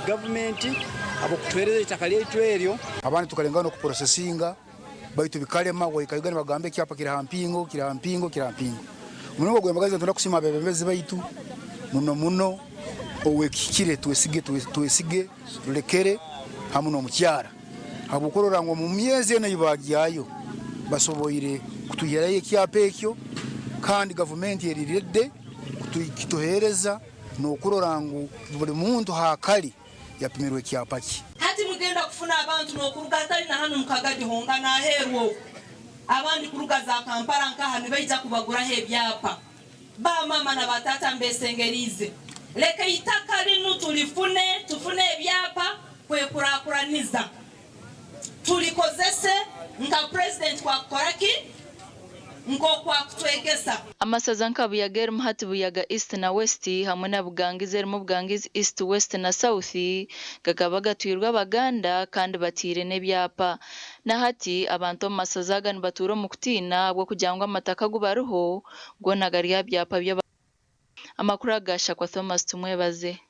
gavumenti habw'okutuheereza eitaka lyaitu eryo. Abandi tukalengaho n'okuprosesinga baitu bikarema, waikaiga nibagamba ekyapa kiri ha mpingo, kiri ha mpingo, kiri ha mpingo. Omuringo gw'embaganiza nitwenda kusiima abeebembezi baitu muno muno ow'ekihikire Twesige Twesige Rulekere hamu n'omukyara habw'okurora ngu omu myezi ena ei baagyayo basoboire kutwihirayo ekyapa ekyo kandi gavumenti eri ready kukituheereza n'okurora ngu buli muntu haakari yapimirwe ekyapa kye. Hati mugenda kufuna abantu n'okuruga hatali na hanu mu Kagadi honka n'aheeru oku, abandi kuruga za Kampala nkaha nibaija kubaguraho ebyapa. Ba maama na ba taata mbesengeriize, leka eitaka linu tulifune, tufune ebyapa kwekurakuraniza, tulikozese nka Purezidenti kwakukora ki? Nk'oku akutwegesa. Amasaza nka Buyaga erimu hati Buyaga East na West hamwe na Bugangizi erimu Bugangizi East, West na South gakaba gatwirwe Abaganda kandi bataire n'ebyapa. Na hati abantu omu masaza aga nibatuura omu kutiina ahabw'okugira ngu amataka agu bariho goona gari aha byapa by'Abaganda. Amakuru aga gashakwa Thomas Tumwebaze.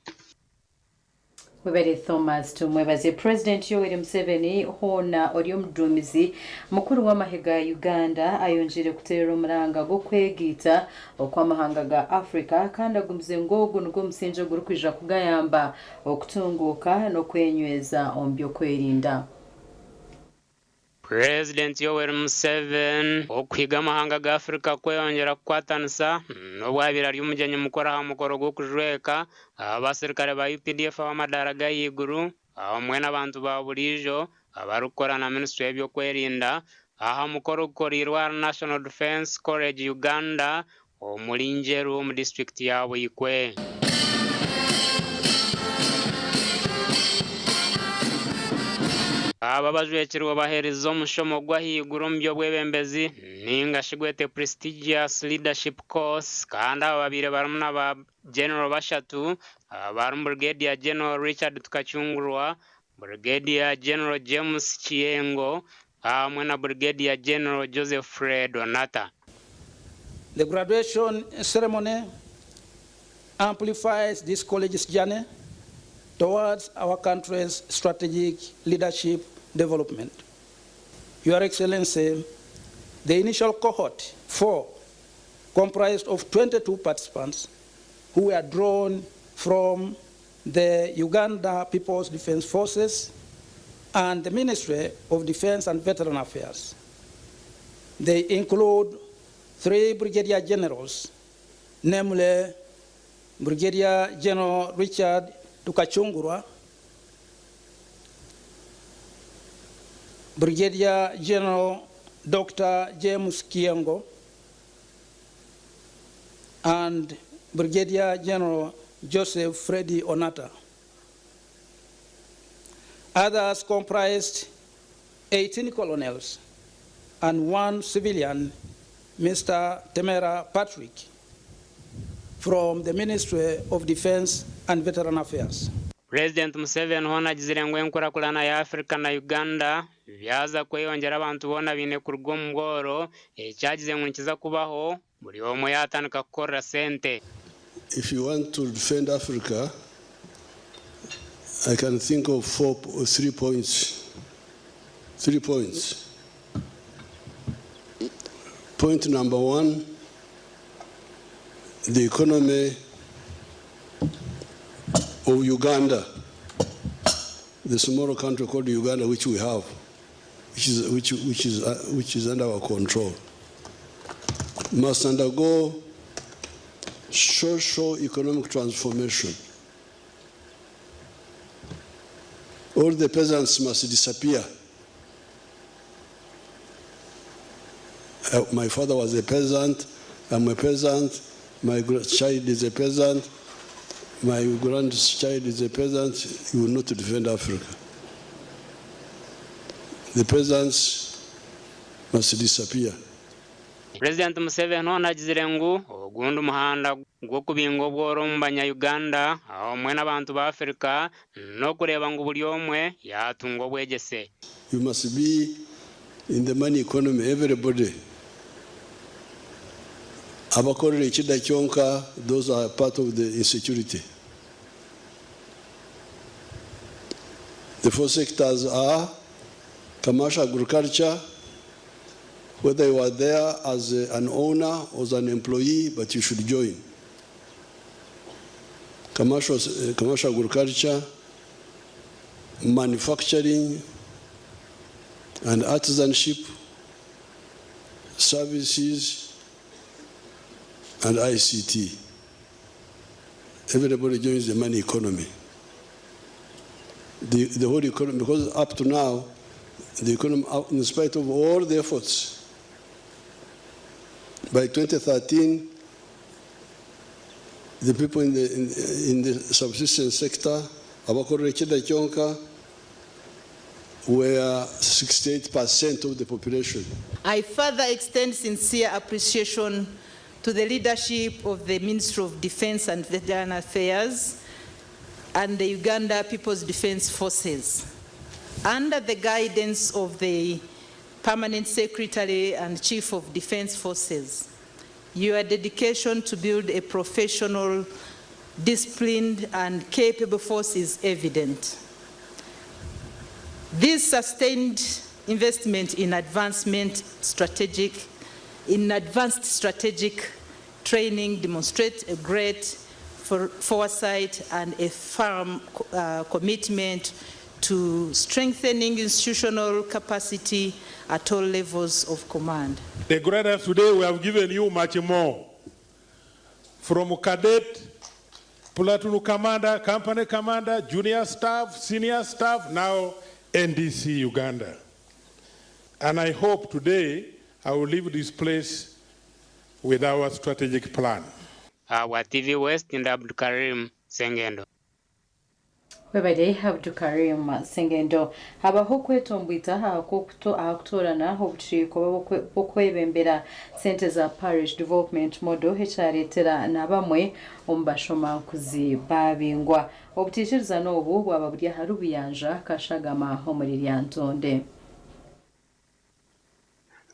Webare Thomas Tumwebaze. Purezidenti Yoweri Museveni hoona ori omuduumizi mukuru w'amahe ga Uganda ayongyeire kuteerera omuranga gw'okwegaita okw'amahanga ga Africa kandi agumize ngu ogu nigwo musingye ogurikwija kugayamba okutunguuka n'okwenyweza omu by'okwerinda. Purezidenti Yoweri Museveni okuhiga amahanga ga Africa kweyongyera kukwatanisa n'obu abaire ari omugyenyi mukuru aha mukoro gw'okujweka abaserukare ba UPDF ab'amadaara g'ahaiguru hamwe n'abantu ba buriijo abarikukora na minisitule y'eby'okwerinda aha mukoro ogukoreirwe ahari National Defence College Uganda Omuri Njeru omu disiturikiti ya Buikwe. Aba abajwekirwe baherize omushomo gw'ahaiguru omu by'obwebembezi ninga shi gwete Prestigious Leadership Course kandi aba babaire barimu na ba General bashatu abarimu Brigadier General Richard Tukacungurwa, Brigadier General James Kiyengo hamwe na Brigadier General Joseph Fred Onata. The graduation ceremony amplifies this college's journey towards our country's strategic leadership development. Your Excellency, the initial cohort, 4, comprised of 22 participants who were drawn from the Uganda People's Defence Forces and the Ministry of Defence and Veteran Affairs. They include 3 Brigadier Generals, namely Brigadier General Richard Tukacungurwa, Brigadier General Dr. James Kiengo, and Brigadier General Joseph Freddy Onata. Others comprised 18 colonels and 1 civilian, Mr. Temera Patrick, from the Ministry of Defense and Veteran Affairs. Purezidenti Museveni hoona agizire ngu enkurakurana ya Africa na Uganda byaza kweyongyera abantu boona baine kuruga omu bworo, eki agize ngu nikiza kubaho buri omwe yaatandika kukorera sente. If you want to defend Africa, I can think of four, 3 points. 3 points. Point number 1, the economy of Uganda, the small country called Uganda, which we have, which is under our control, must undergo socio-economic transformation. All the peasants must disappear. My father was a peasant, I'm a peasant, my child is a peasant, my grandchild is a peasant. You will not defend Africa. The peasants must disappear. Purezidenti Museveni hoona agizire ngu ogundi muhanda gw'okubinga obworo omu banya-Uganda obumwe n'abantu ba Africa n'okureeba ngu buri omwe yaatunga obwegyese. You must be in the money economy, everybody. Abakorera ekida kyonka, those are part of the insecurity. The four sectors are commercial agriculture, whether you are there as an owner or as an employee, but you should join. Commercial agriculture, manufacturing and artisanship, services, and ICT. Everybody joins the money economy. The whole economy, because up to now, the economy, in spite of all the efforts, by 2013, the people in the subsistence sector, abakorera ekida kyonka, were 68% of the population. I further extend sincere appreciation to the leadership of the Ministry of Defense and Veteran Affairs and the Uganda People's Defense Forces, under the guidance of the Permanent Secretary and Chief of Defense Forces. Your dedication to build a professional, disciplined, and capable force is evident. This sustained investment in advanced strategic training demonstrates a great foresight and a firm commitment to strengthening institutional capacity at all levels of command. The graduates today, we have given you much more. From cadet, platoon commander, company commander, junior staff, senior staff, now NDC Uganda. And I hope today I will leave this place with our strategic plan. Awa TV West and Abdulkarim Sengendo. Webale Abdulkarim Sengendo. Habaho okwetombwita ahakutoorana obukiiko bw'okwebembera sente za Parish Development Model ekyareetera na bamwe omu bashomankuzi babingwa. Obutiikirizana obu bwaba buri aha Rubuyanja Kashagama omuri Lyantonde.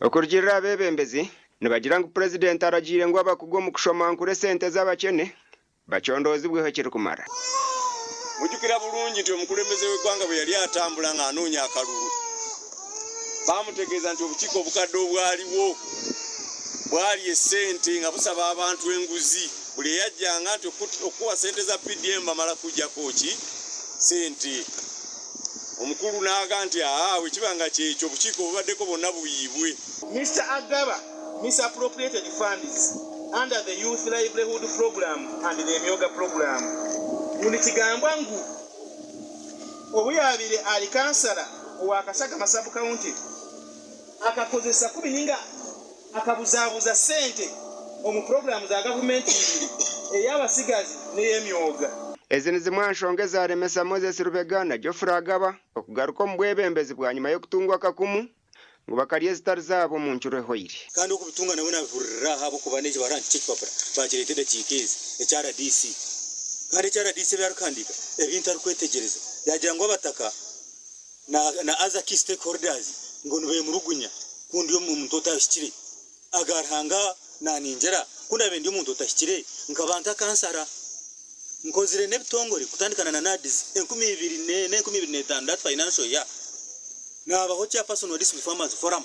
Okurugirira abebembezi nibagira ngu purezidenti aragiire ngu abakugu omu kushomankura esente z'abakene bacondozibweho ekirikumara. Mujjukira bulungi nti omukulembeze w'eggwanga bwe yali atambula ng'anoonya akalulu, baamutegeeza nti obukiiko obukadde obwaliwo bwali essente nga busaba abantu enguzi. Buli eyajjanga nti okuwa ssente za PDM bamala kuggyako ki ssente. Omukulu n'aga nti aa bwe kiba nga kyekyo obukiiko obubaddeko bwonna buyiibwe. Mr. Agaba misappropriated funds under the Youth Livelihood Program and the Emyoga Program. Nikigambwa ngu obuyabire ali kansala owa Kasagama Sub County akakozesa kubi ninga akabuzabuza sente omu programu za gavumenti ey'abasigazi n'ey'emyoga. Ezi ni zimwe nshonga ezaremesa Moses Rubega na Geoffrey Agaba okugaruka omu bwebembezi bwanyuma y'okutungwa akakumu ngu bakarya ezitari zaabo omu ncuro ehoire. Kandi okubitunga nawe nabihurira aha ahabw'okuba n'ekyo barandika ekipapura bakireeta edakiika ezi ekya RDC. Kandi ekya RDC ebi arikuhandiika ebintu arikwetegereza yagira ngu abataka na other key stakeholders ngu nibemurugunya kundi omuntu otahikire agarihanga naningira kundi abe ndi omuntu otahikire nkaba kansara nkozire n'ebitongore kutandikana na NAADS 2026 financial year nabaho chairperson wa District Farmers Forum,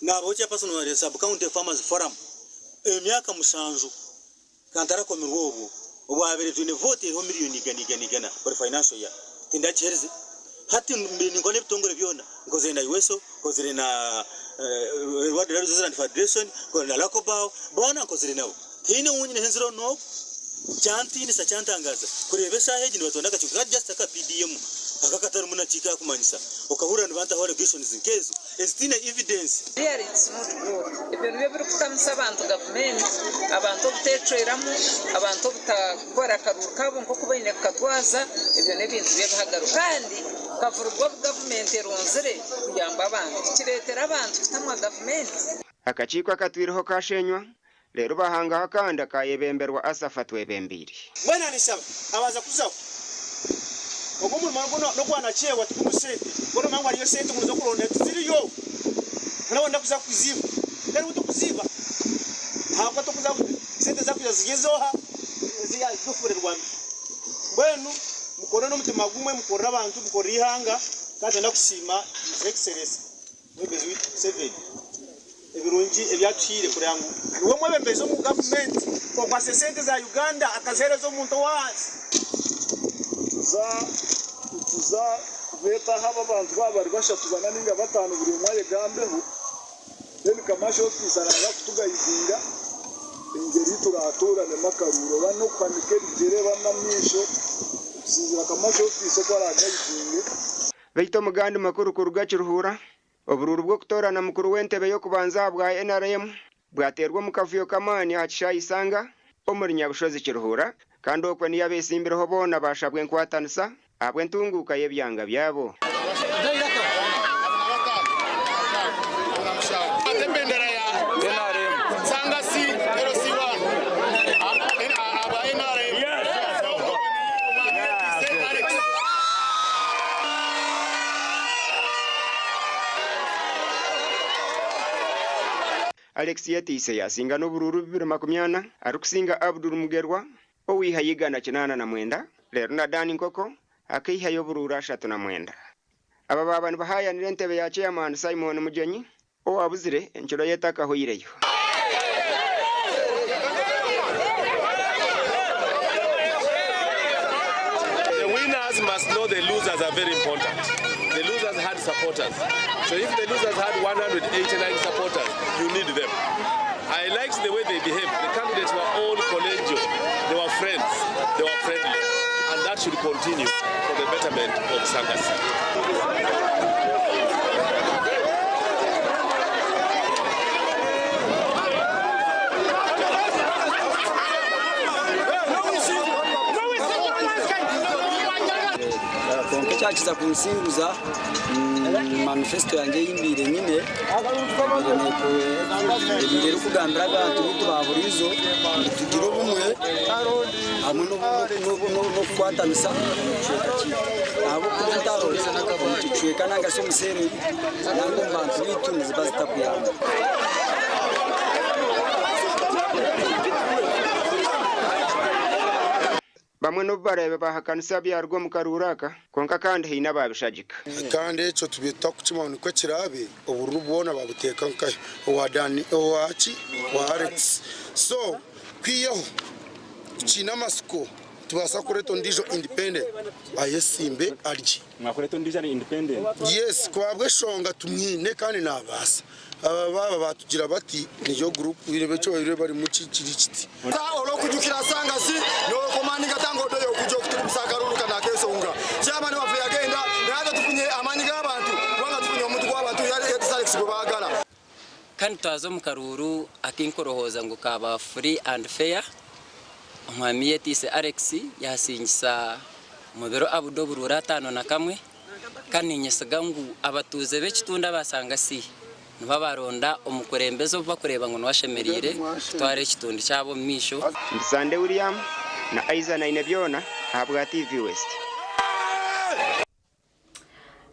nabaho chairperson wa Sub County Farmers Forum emyaka 7 kantarakomirwa obwo obwabere twine vote eriho miliyoni igana igana igana buri financial year tindakihereze. Hati nkora ebitongore byona nkozire na UWESO, nkozire na Rwanda Resident Federation, nkozire na Lakobao, bona nkozire nabo tiine wunyine henziro no kyantiinisa kyantangaza kureeba eshaaha egi nibatonda akakiiko ka just aka PDM akakatarimu nakiika kumanyisa okahurira nibantaho allegations nkezo ezitiine evidence. Really it's not good. Ebyo nibyo birikutamisa abantu gavumenti, abantu obutecweramu, abantu obutakora akaruru kabo nk'oku baine kukatwaza, ebyo n'ebintu by'ebihagaro. Kandi kavurugwa obu gavumenti erunzire kuyamba abantu, kireetera abantu kutamwa gavumenti. Akakiiko akatwireho kashenywa rero bahangaho akandi akayebemberwa Asafa Twebembire. Mbwenu nishaba abaza kuzaho ogwo omurimo n'ogwanakyewa tigumu sente mbona mangu hariyo sente omuntu zokuronda tiziriyo nabona kuza kuziba kandi utukuziba ntabwo tukuza sente zakuza zigezoha ziyadufurerwa mbwenu Mukore n'omutima gumwe, mukorere abantu, mukorere eihanga, kandi twenda kusiima His Excellency Omwebembezi waitu Museveni ebirungi ebi atuhaire kureba ngu niwe mwebembezi omu gavumenti okwatsa esente za Uganda akaziheereza omuntu ow'ahansi. Nituza kubeeta aha aba abantu baaba bari bashatu, bana ninga batano buri omwe ayegambeho then commercial officer araza kutugayidinga engyeri ei turatoranemu akaruuru oba n'okuhanika ebigyere oba n'amaisho okusinzira commercial officer oku aragayidinge. Beitu omugandi makuru kuruga Kiruhura, oburuuru bw'okutoorana mukuru w'entebe y'okubanza ahabwa NRM bwateerwa omu kavuyo k'amaani aha kishaayi Isanga omuri Nyabushozi Kiruhura kandi okwo niyo abeetsimbireho boona baashabwa enkwatanisa ahabw'entunguuka y'ebyanga byabo. Alex Yetiise yaasinga n'oburuuru 240 arikusinga Abdul Mugerwa owaihayo 189 reero na Dan Nkoko akaihayo oburuuru 39. Aba baaba nibahaayanira entebe ya Chairman Simon Mugyenyi owaabuzire enkiro ye etakahweireyo. The winners must know the losers are very important. The losers had supporters. So if the losers had 189 supporters, you need them. I liked the way they behaved. The candidates were all collegial. They were friends. They were friendly. And that should continue for the betterment of Sangasi. Kwonka ekyakiza kunsinguza manifesto yangye ei mbaire nyine ebaire erikugambira abantu beitu ba buriijo ngu tugire obumwe hamwe n'okukwatanisa omu kicweka kyaitu ahabw'okuba entaro omu kicweka nari shi omu seeri nari omu bantu beitu niziba zitakuyamba. Bamwe n'obu baraabe baahakanisa ebyaruga omu karuuru aka, kwonka kandi haine abaabishagika. Kandi ekyo tubaire tutarikukimanya ngu nikwo kiraabe, obururu bwona babuteeka nkahi? Owa Dani, owa ki? Owa Alex. So kwihaho tukiine amatsiko nitubaasa kureeta ondiijo independent ayesimbe arye. Mwakureeta ondiijo ari independent? Yes, ku ahabw'eshonga tumwine kandi naabaasa. Aba baaba baatugira bati niyo group eki babaire barimu kiri kiti. Olwokujukira Sangasi nokomandinga tanga odoyo okuja okutukubisa akaruru kano akensonga. Chairman waffe yagenda naye ate tufunye amanyi gabantu kubanga tufunye omuntu gwabantu Yetisa Alex gwebagala. Kandi twaza omu karuuru akinkurohooza ngu kaaba free and fair, Omwami Yetiise Alex yasingisa Mubiru Abudu oburuuru 51. Kandi niinyesiga ngu abatuuze b'ekitundu aba Sangasi nibo abaronda omukurembeze obu bakureeba ngu niwe ashemereire kutwara ekitundu kyabo omu maisho. Ndi Sande William na Isaac Ainebyona ahabwa TV West.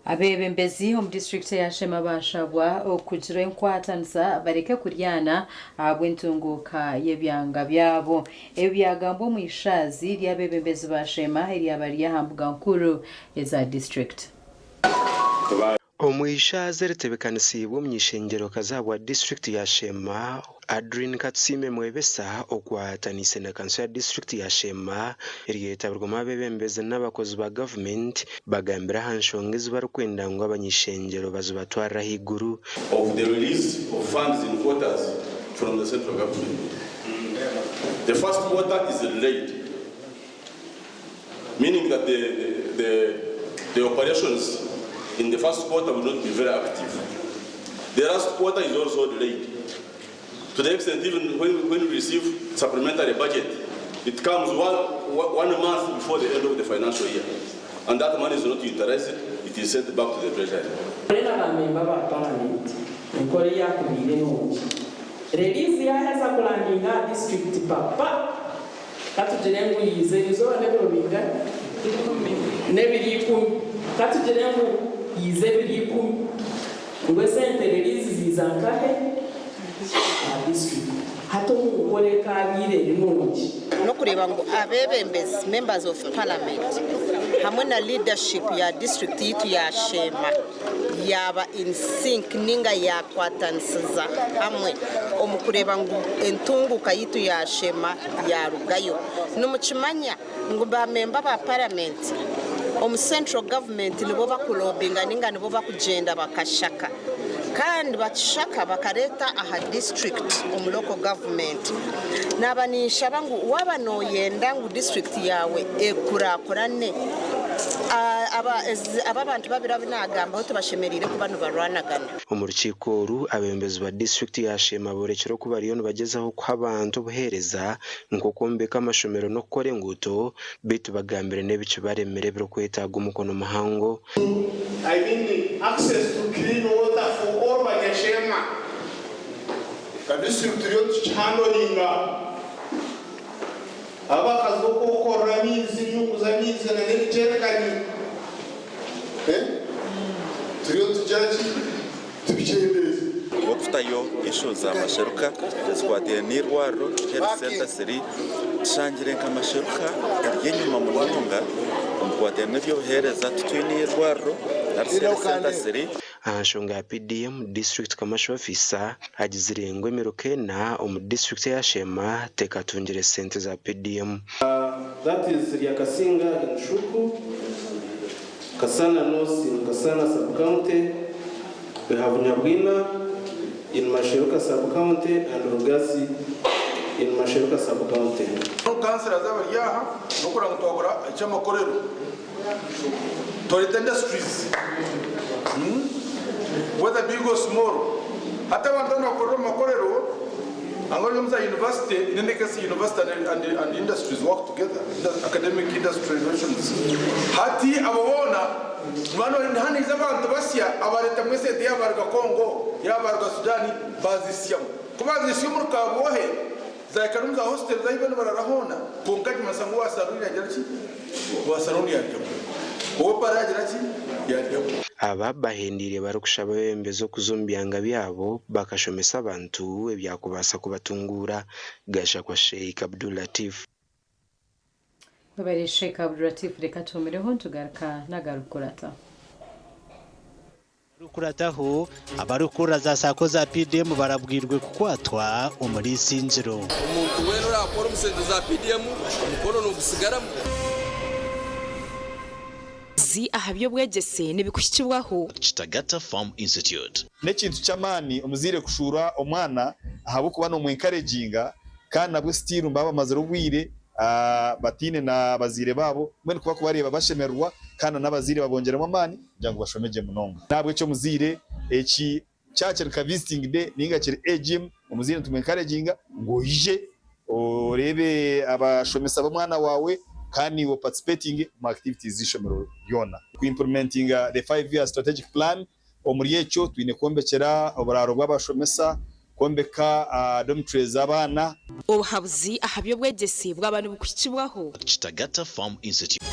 Abeebembezi omu disiturikiti eya Sheema baashabwa okugira enkwatanisa bareke kuryana ahabw'entunguuka y'ebyanga byabo. Ebi byagambwa omu ishaazi ry'abeebembezi ba Sheema eryaba riri aha mbuga nkuru eza disiturikiti. Omu ishaazi eritebekanisiibwe omuny'ishengyero-kazi ahabwa disiturikiti ya Sheema, Adrine Katusiime Mwebesa okwataniise na kanso ya disiturikiti ya Sheema eryetabirwemu abeebembezi n'abakozi ba gavumenti bagambire aha nshonga ezi barikwenda ngu abany'ishengyero bazibatwarire ahaiguru. Of the release of funds in quarters from the central government. The first quarter is delayed, meaning that the, the, the operations in the first quarter will not be very active. The last quarter is also delayed. To the extent even when, when we receive supplementary budget, it comes one, one month before the end of the financial year. And that money is not utilized, it is sent back to the treasury. Mbwenu ba memba ba paramenti enkora eyakubaire nungi release yaheza kulandinga aha district papa katugire ngu yiiza erizooba n'ebiro bingana n'ebiro ikumi katugire ngu yiiza ebiro ikumi ngu esente release ziiza nkahe aha district hati omu nkora ekaabaire eri nungi. N'okureeba ngu abeebembezi, members of parliament, Hamwe na leadership ya district yitu ya Sheema yaaba in sync ninga yakwatanisiza hamwe omu kureeba ngu entunguuka yitu ya Sheema yarugayo. Nimukimanya ngu ba memba ba paramenti omu central government nibo bakulobinga ninga nibo bakugyenda bakashaka kandi bakishaka bakareta aha district omu local government. Naba ninshaba ngu waba noyenda ngu district yawe ekurakurane, aba abantu babiri abu nagambaho tibashemereire kuba nibarwanagana. Omu rukiiko oru, abeebembezi ba disiturikiti ya Sheema boorekire oku bariyo nibagyezaho kuha abantu obuheereza nk'okwombeka amashomero n'okukora enguuto beitu bagambire n'ebikibaremire ebirikwetaaga omukono muhango. I mean access to clean water for all Banyashema. Ka district turiyo tukihandolinga abakazi b'okwokorera amaizi, enyungu z'amaizi na n'ebijerekani. Turiyo tugira ki? Tubikyendeeze. Okutayo ishu za masheruka ezikwataine n'eirwariro health center ziri tushangire nka masheruka eri enyima munonga omu kukwataine n'eby'obuheereza titwine eirwariro nari health center ziri. Aha nshonga ya PDM, District Commercial Officer agizire ngu emiruka ena omu disiturikiti eya Sheema tekatungire sente za PDM. That is Ryakasinga in Shuku, Kasana North in Kasana sub-county, we have Nyabwina in Masheruka sub-county and Rugazi in Masheruka sub-county. Kansela z'abari aha n'okureba ngu twakora eky'amakorero twareta industries, Whether big or small. Hati abantu abu nibakorera omu makorero anga ori omu za university, in any case university and industries work together, academic industry relations. Hati abo boona nibaba nihaniiza abantu basya abaretamu esente yaaba baruga Congo, yaaba baruga Sudan bazisyamu. Ku bazisya omuri Kabwohe zahika n'omu za hostel ahu bo nibarara hoona kwonka kimanyisa ngu owa saluuni yagira ki? Owa saluuni yaryamu. Ow'ebara yagira ki? Yaryamu. Aba bahendeire barikushaba abeebembezi okuza omu byanga byabo bakashomesa abantu ebyakubaasa kubatunguura. Gashakwa Sheikh Abdul Latif. Webare Sheikh Abdul Latif reka tuhumireho nitugaruka n'agarikukurataho. Abarikukurataho, abarikukurira za SACCO za PDM barabwirwe kukwatwa omuri Isingiro. Omuntu weena oraakora omu sente za PDM, omukono nigusigaramu. Zi aha by'obwegyese nibikuhikibwaho. Kitagata Farm Institute. N'ekintu ky'amaani omuzaire kushuura omwana ahabw'okuba nomu-encouraginga kandi nabwo still nibaba bamazire obwire bataine na bazaire baabo mbwenu kuba kubareeba bashemererwa kandi na n'abazaire babongyeremu amaani kugira ngu bashome gye munonga. N'ahabw'ekyo omuzaire eki kyaba kiri nka visiting day ninga kiri AGM omuzaire nitumu-encouraginga ngu oije oreebe abashomesa b'omwana waawe kandi naiwe opatispetinge omu activities z'eishomero ryona. Ku implementinga the 5 year strategic plan omuri ekyo twine kwombekyera oburaaro bw'abashomesa, kwombeka dormitories z'abaana. Obuhabuzi aha by'obwegyese bwaba nibukuhikibwaho. Kitagata Farm Institute.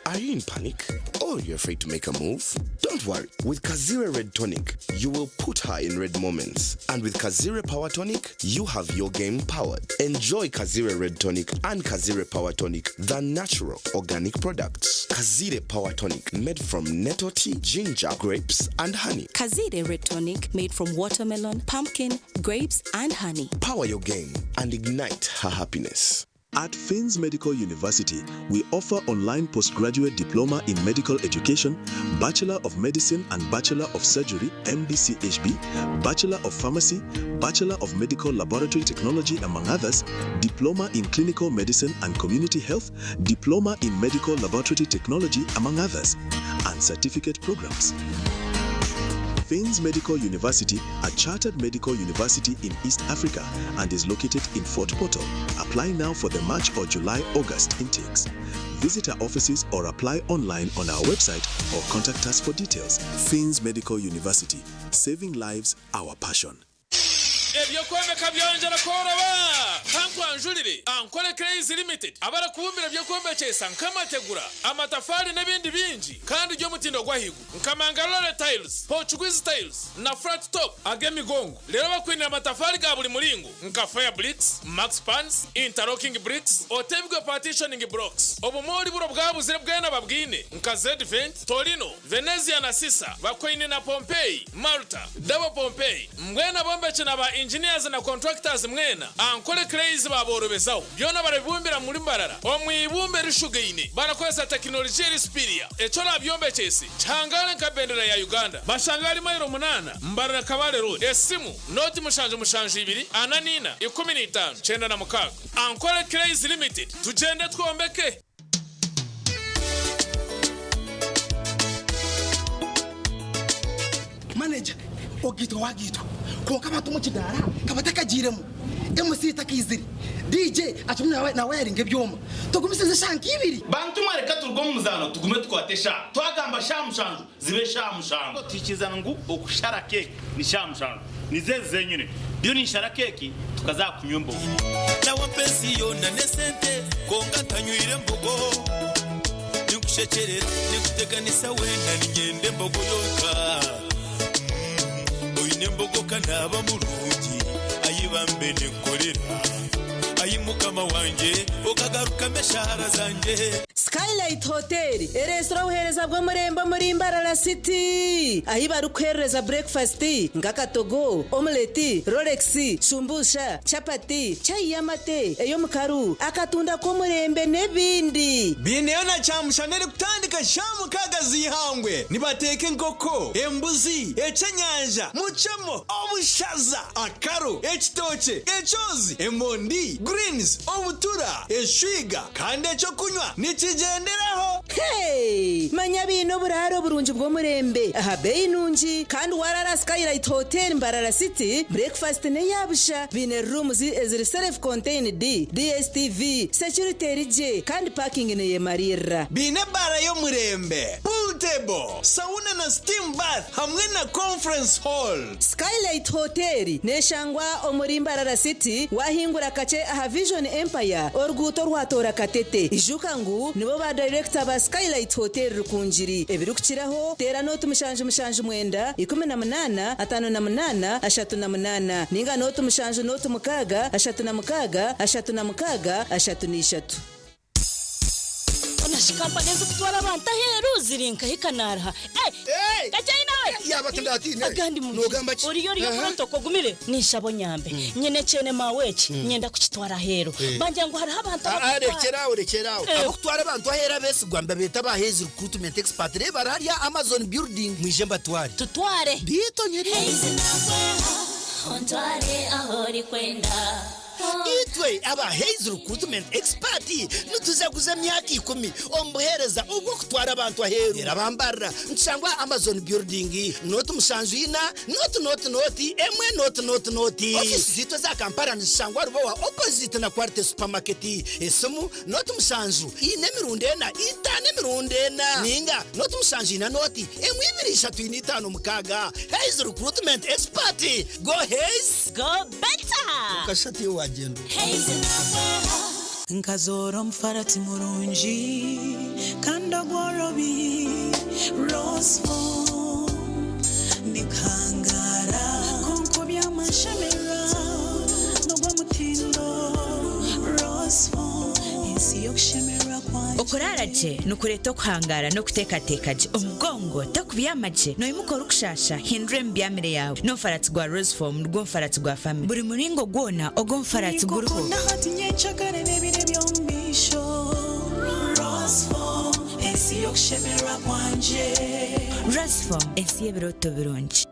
Are you in panic? Or you're afraid to make a move? Don't worry. With Kazire Red Tonic, you will put her in red moments. And with Kazire Power Tonic, you have your game powered. Enjoy Kazire Red Tonic and Kazire Power Tonic, the natural organic products. Kazire Power Tonic, made from nettle tea, ginger, grapes, and honey. Kazire Red Tonic made from watermelon, pumpkin, grapes, and honey. Power your game and ignite her happiness. At Finns Medical University, we offer online postgraduate diploma in medical education, Bachelor of Medicine and Bachelor of Surgery, MBCHB, Bachelor of Pharmacy, Bachelor of Medical Laboratory Technology, among others, Diploma in Clinical Medicine and Community Health, Diploma in Medical Laboratory Technology, among others, and certificate programs. Finns Medical University, a chartered medical university in East Africa and is located in Fort Portal. Apply now for the March or July August intakes. Visit our offices or apply online on our website or contact us for details. Finns Medical University, saving lives, our passion. Eby'okwombeka byongyera kworoba! Kankwanjurire Ankole Clays Limited abarikubumbira eby'okwombekyesa nk'amategura, amatafaari n'ebindi bingi kandi by'omutindo gw'ahaiguru nka Mangalore Tiles, Portuguese Tiles na Flat Top ag'emigongo. Reero bakwinire amatafaari ga buri muringo nka Fire Bricks, Max Pans, Interlocking Bricks, Otebigwe Partitioning Blocks. Obumoori buro bwabuzire bwena babwine nka Zedvent, Torino, Venezia na Sisa, Bakwaine na Pompeii, Malta, Double Pompeii, mbwenu abombeki na ba engineers na contractors mwena, Ankole Clays baaborobezaho. Byona barabibumbira muri Mbarara omu ibumba erishugaine barakozesa tekinologiya eri superior. Eki orabyombekyese kihangare nka bendera ya Uganda. Bashanga ahari mailo munaana Mbarara Kabale Road. Esimu, nooti mushanju mushanju ibiri ana na ina 15 96. Ankole Clays Limited, tugyende twombeke! Manager, ogaitwa wagaitwa kwonka abantu omu kidaara ka batakagiiremu, MC takaizire, DJ akirimu nawayaringa ebyoma, tugumisirize eshaaha nka ibiri. Bantu mwe reka turuge omu muzaano tugume tukwate eshaaha. Twagamba shaaha mushanju zibe eshaaha mushanju. Tuhikirizana ngu okushara keeki ni shaaha mushanju. Nizo ezi zenyine. Ndiyo ninshara keeki tukaza aha kunywa embogo. Nawe ampa ensi yoona n'esente kwonka ntanywire mbogo. Ninkushekyerera, ninkuteganisa weena niinyenda embogo yonka. Oine embogo ka naaba murungi, ayi bambe ninkukorera. Ayi Mukama wangye, okagarukamu eshaara zangye. Skylight Hotel ereetsire obuheereza bw'omurembe omuri Mbarara City ahi barikuheerereza burekifasiti nk'akatogo, omuleti, rolex, shumbusha, chapati, chai y'amate, ey'omukaru, akatunda k'omurembe n'ebindi. Baineyo na kyamushana erikutandika shaaha mukaaga z'eihangwe. Nibateeka enkoko, embuzi, ekyenyanja, mucemo, obushaza, akaro, ekitookye, ekyozi, emondi, greens, obutura, eshwiga kandi ekyokunywa nikigyenderaho. Hey! Manya baine oburaaro burungi bw'omurembe aha beeyi nungi kandi waraara aha Skylight Hotel Mbarara City, breakfast n'eya busha. Baine rooms eziri self contained, DSTV, security eri gye kandi parking neyemariirira. Baine ebaara y'omurembe, pool table, sauna na steam bath hamwe na conference hall. Skylight Hotel neshangwa omuri Mbarara City wahingura kakye aha Vision Empire oruguuto orwatoora Katete. Ijuka ngu nibo ba dayirekita ba Skylight Hotel Rukungiri. Ebirikukiraho teera nooti mushanju mushanju mwenda, 18, 58, 38 ninga nooti mushanju nooti mukaaga, 36, 36, 33. Hoona shi kampani ezirikutwara abantu aheeru ziri nkahi kanaaraha? Eh! Kakyayina we! Yaaba tindatiine. Agandi mu Noogamba ki? Oriyo oriyo Aha. protocol ogumire? Ninshaba onyambe. Nyine ekyene maawe eki, nyenda kukitwara aheeru. Bangira ngu hariho abantu Ah, ah, abarikutwara. rekyera aho rekyera aho. Eh. Abokutwara abantu aheeru abeesigwa nibabeeta aba Hays Recruitment Expert reeba bari hariya Amazon Building. Mwije mbatware. Tutware. Biito nyeri. Ontware ahu orikwenda. Itwe aba Hays Recruitment Expert nitujaguza emyaka ikumi omu buheereza obw'okutwara abantu aheeru. Reero abambarira nitushangwa aha Amazon Building, nooti mushanju ina, nooti nooti nooti, emwe nooti nooti nooti. Ofiisi zaitu eza Kampala nizishangwa Rubowa opposite na Quality Supermarket. Esimu, nooti mushanju ina emirundi ena, itaano emirundi ena, ninga nooti mushanju ina nooti emwe ibiri ishatu ina itaano mukaaga. Hays Recruitment Expert, go Hays! Go better! Okashusha tiwe wagyenda. Nkazoora omufarati murungi kandi ogworobi Roseful Nikuhangaara kwonka oby'amashemererwa n'ogw'omutindo Roseful Ensi y'okushemererwa kwangye. Okuraara gye nikureeta okuhangaara n'okuteekateeka gye. Omugongo tokubyama gye, noimuka orikushaasha, hindura emibyamire yaawe. N'omufaratsi gwa Roseform nigwo mufaratsi gwa famire. Buri muringo gwona ogw'omufaratsi guriho. Ninkukunda hati nyencakare n'ebiro eby'omu maisho Roseform ensi y'okushemererwa kwangye. Roseform ensi y'ebirooto birungi.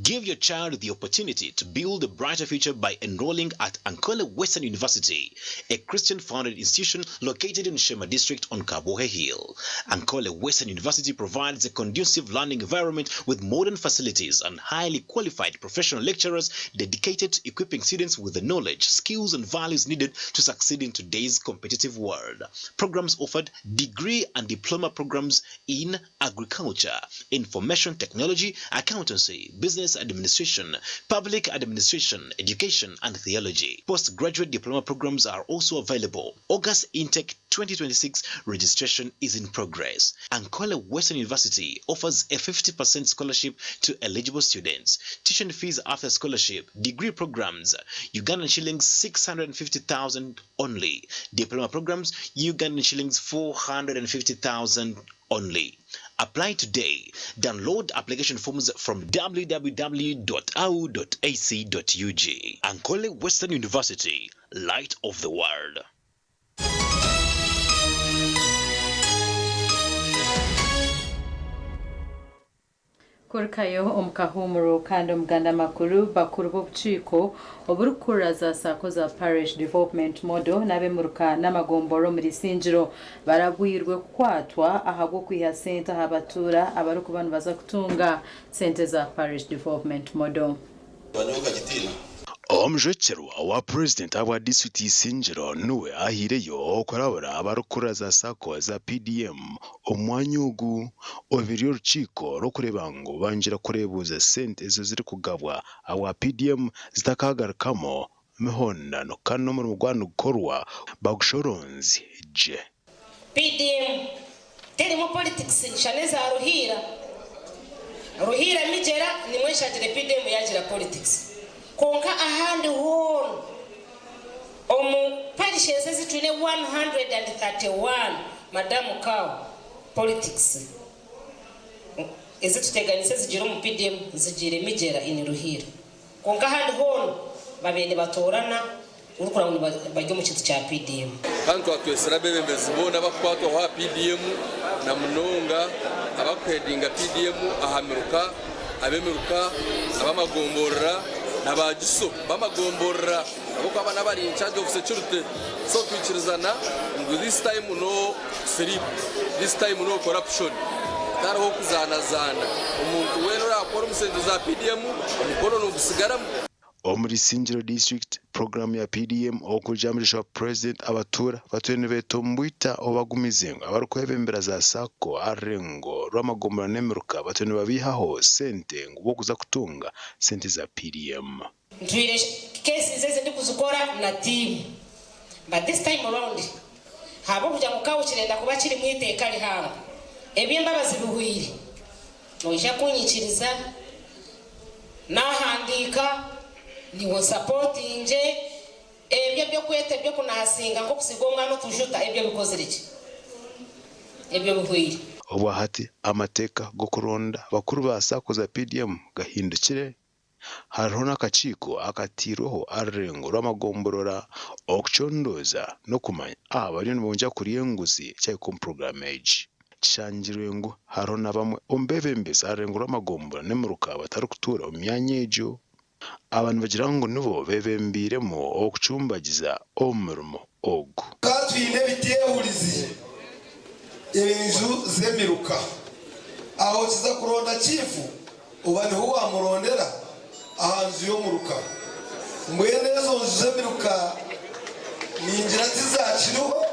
Give your child the opportunity to build a brighter future by enrolling at Ankole Western University, a Christian-founded institution located in Sheema District on Kabwohe Hill. Ankole Western University provides a conducive learning environment with modern facilities and highly qualified professional lecturers dedicated to equipping students with the knowledge, skills, and values needed to succeed in today's competitive world. Programs offered: degree and diploma programs in agriculture, information technology, accountancy, business Business Administration, Public Administration, Education and Theology. Postgraduate diploma programs are also available. August intake 2026 registration is in progress. Ankole Western University offers a 50% scholarship to eligible students. Tuition fees after scholarship, degree programs, Ugandan shillings 650,000 only. Diploma programs, Ugandan shillings 450,000 only. Apply today. Download application forms from www.au.ac.ug. Ankole Western University, light of the world. Kurukayo omu kahuumuro kandi omuganda amakuru bakuru b'obukiiko oburikukurira za SACCO za Parish Development Model n'ab'emiruka n'amagombora omuri Isingiro barabwirwe kukwatwa ahabw'okwiha sente aha batuura abarikuba nibaza kutunga sente za Parish Development Model. Omujwekyerwa wa Purezidenti ahabwa disiturikiti Isingiro niwe ahaireyo okurabura abarikukurira za SACCO za PDM omu mwanya ogu obiri orukiiko rw'okureeba ngu bangira kureebuuza sente ezo zirikugabwa ahabwa PDM zitakagarukamu mihondano kandi n'omurimo gwaba nigukorwa bagushoronzye gye. PDM terimu politics nshana eza Ruhiira. Ruhiira Migyera nimwe nshangire PDM yagira politics. Kwonka ahandi hoona omu parishes ezi twine 131 Madamu Cow politics ezituteganise zigiire omu PDM zigiire Migyera in Ruhiira. Kwonka ahandi hoona babaire nibatoorana orikureeba ngu bari omu kintu kya PDM. Kandi twatwesire abeebembezi boona abakukwatwaho aha PDM na munonga abakuheadinga PDM aha miruka, ab'emiruka, ab'amagomborora na ba GISO b'amagomborora ahabw'okuba n'abari in charge of security. So twikirizana ngu this time no sleep, this time no corruption. Hatariho okuzaanazaana, omuntu weena oraakora omu sente za PDM omukono nigusigaramu. Omuri Isingiro District, puroguraamu ya PDM okurugira wa Purezidenti abatuura batwire nibetomboita obagumize ngu abarikwebembera za SACCO aha rurengo rw'amagombora n'emiruka batwire nibabiihaho sente ngu bo kuza kutunga sente za PDM. Ntwire cases ezi ndikuzikora na team but this time round ahabw'okugira ngu kawo kirenda kuba kirimu eiteeka rihango, eby'embabazi bihweire noija kunyikiriza nahandiika niiwe onsapotingye, ebyo eby'okweta eby'okunasinga nk'okusiiga omwana otujuta ebyo bikozire gye, ebyo bihweire. Obwahati amateeka g'okuronda bakuru ba SACCO za PDM gahindukire. Hariho n'akakiiko akatairweho aha rurengo rw'amagomborora okucondooza n'okumanya aha bariyo nibongyera kurya enguzi ekyahika omu puroguraamu egi. Kishangirwe ngu hariho na bamwe omu beebembezi aha rurengo rw'amagomborora n'emiruka batarikutuura omu myanya egyo. Aba nibagira ngu nibo beebembeiremu okucumbagiza omurimo ogu. Ka twine ebiteehurizi, enju z'emiruka. Aho okiza kuronda chiifu oba niho waamurondera aha nju y'omuruka. Mbwenu ezo nju z'emiruka ningira tizaakiriho,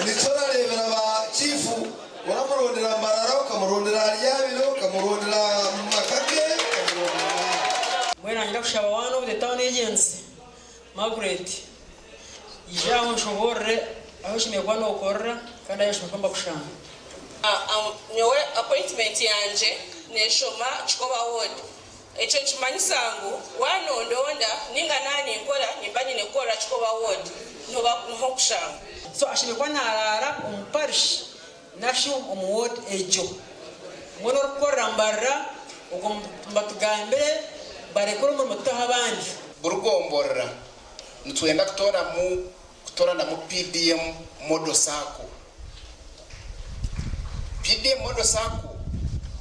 nikyo orareebera ba chiifu oramurondera Mbarara, okamurondera Haryabiro, okamurondera omu maka ge, okamurondera naaha. Mbwenu nanyenda kushaba one of the town agents Margaret, ija aho nshoboorore ahu oshemereire kuba nookorera kandi ahu oshemereire kuba nibakushanga. Nyowe appointment yangye neshoma Kikoba ward. Ekyo nikimanyisa ngu wanondonda ninga naaba ninkora nimba nyine kukorera Kikoba ward niho okushanga. So ashemereire kuba naraara omu parish nashi omu ward egyo. Mbwenu orikukorera Mbarara ogwo batugambire barekure omurimo tuteho abandi. Buri gomborora nitwenda kutoramu kutoranamu PDM Model Sacco. PDM Model Sacco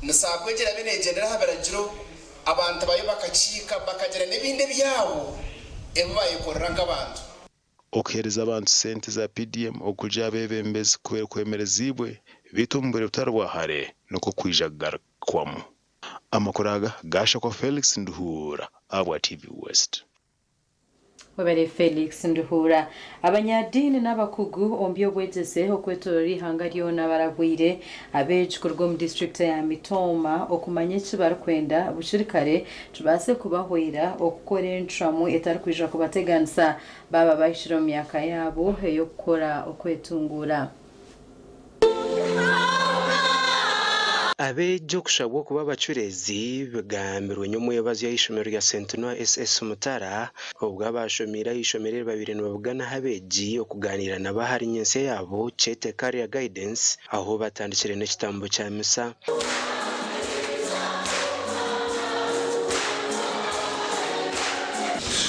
ni Sacco egi erabe negyendera aha biragiro abantu bayo bakakiika bakagira n'ebindi ebyabo ebi bayekorera nk'abantu. Okuheereza abantu sente za PDM okugira abeebembezi kubaire kwemereziibwe beitu omu bwire butari bwa hare nikwo kwija kugarukwamu. Amakuru aga gaashakwa Felix Nduhuura ahabwa TV West. Webale Felix Nduhura. Abanyadiini n'abakugu omu by'obwegyese okwetooroora eihanga ryona barabwire abeegi kuruga omu disiturikiti ya Mitooma okumanya eki barikwenda bukiri kare kibaase kubahwera okukora encwamu etarikwija kubateganisa baaba bahikire omu myaka yaabo ey'okukora okwetunguura. Abeegi okushabwa okuba abacureezi bigambirwe nyomwebazyo ah'eishomero rya St Noah SS Mutara obwo abaashomiire ah'eishomero eri babaire nibabuganaho abeegi okugaaniira nabo ahari nyentsya yaabo kyete Career Guidance ahu batandikire n'ekitambo kya misa.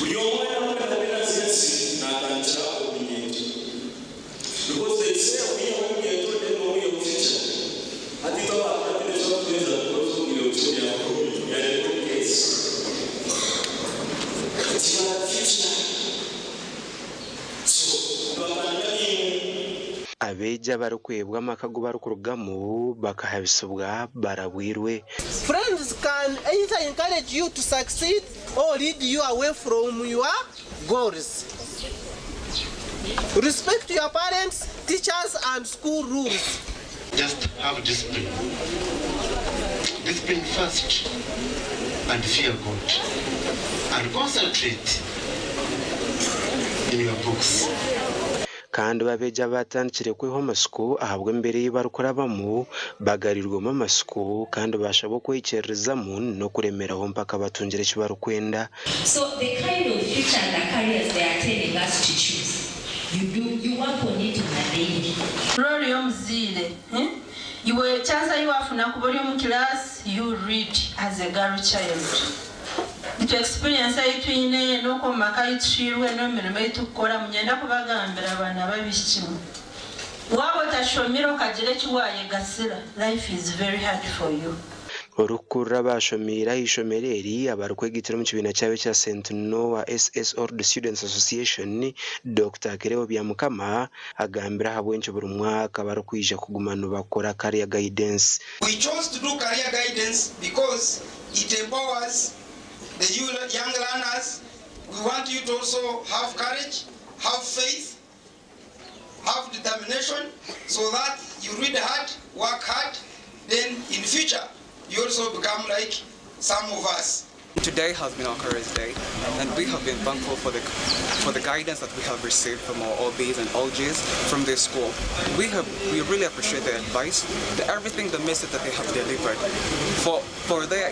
Buri omwe arikureeba ensi natandikira omu minyeeto. Because they say okwihaho eminyeeto then nobwihaho future. Hati itwe abakuru twine eki barikutwegyesa because obwire bukye bya we are in good case. But you are the future. So nibatandika naimwe. Abeegi abarikwebwa amaka agu barikurugamu bakahabisibwa barabwirwe. Friends can either encourage you to succeed or lead you away from your goals. Respect your parents, teachers and school rules. Just have discipline. Discipline first and fear God and concentrate in your books. Kandi bo abeegi abaatandikire kwehwa amatsiko ahabw'embeera ei barikurabamu, bagarirwemu amatsiko kandi baashabwa okweikyererezaamu n'okuremeraho mpaka batungire eki barikwenda. So the kind of future and the careers they are telling us to choose, you do, you work on it on a daily. Role y'omuzaire, Iwe chance ayi wafuna kuba ori omu class, you read as a girl child. Itwe experience ei twine n'oku omu maka ahu tushwirwe n'omu mirimo ei turikukora, niinyenda kubagambira abaana b'abaishiki mwe, waaba otashomire okagira eki waayegasira, life is very hard for you. Orikukurira abaashomeire aha ishomero eri abarikwegaitira omu kibiina kyabo ekya St Noah SS Old Students Association, Dokita Kireo Byamukama agambire ahabw'enki buri mwaka barikwija kuguma nibakora Career Guidance. We chose to do career guidance because it empowers the young learners. We want you to also have courage, have faith, have determination, so that you read hard, work hard, then in future you also become like some of us. Today has been our careers day, and we have been thankful for the for the guidance that we have received from our OBs and OGs from this school. We have we really appreciate the advice, the everything, the message that they have delivered, for for their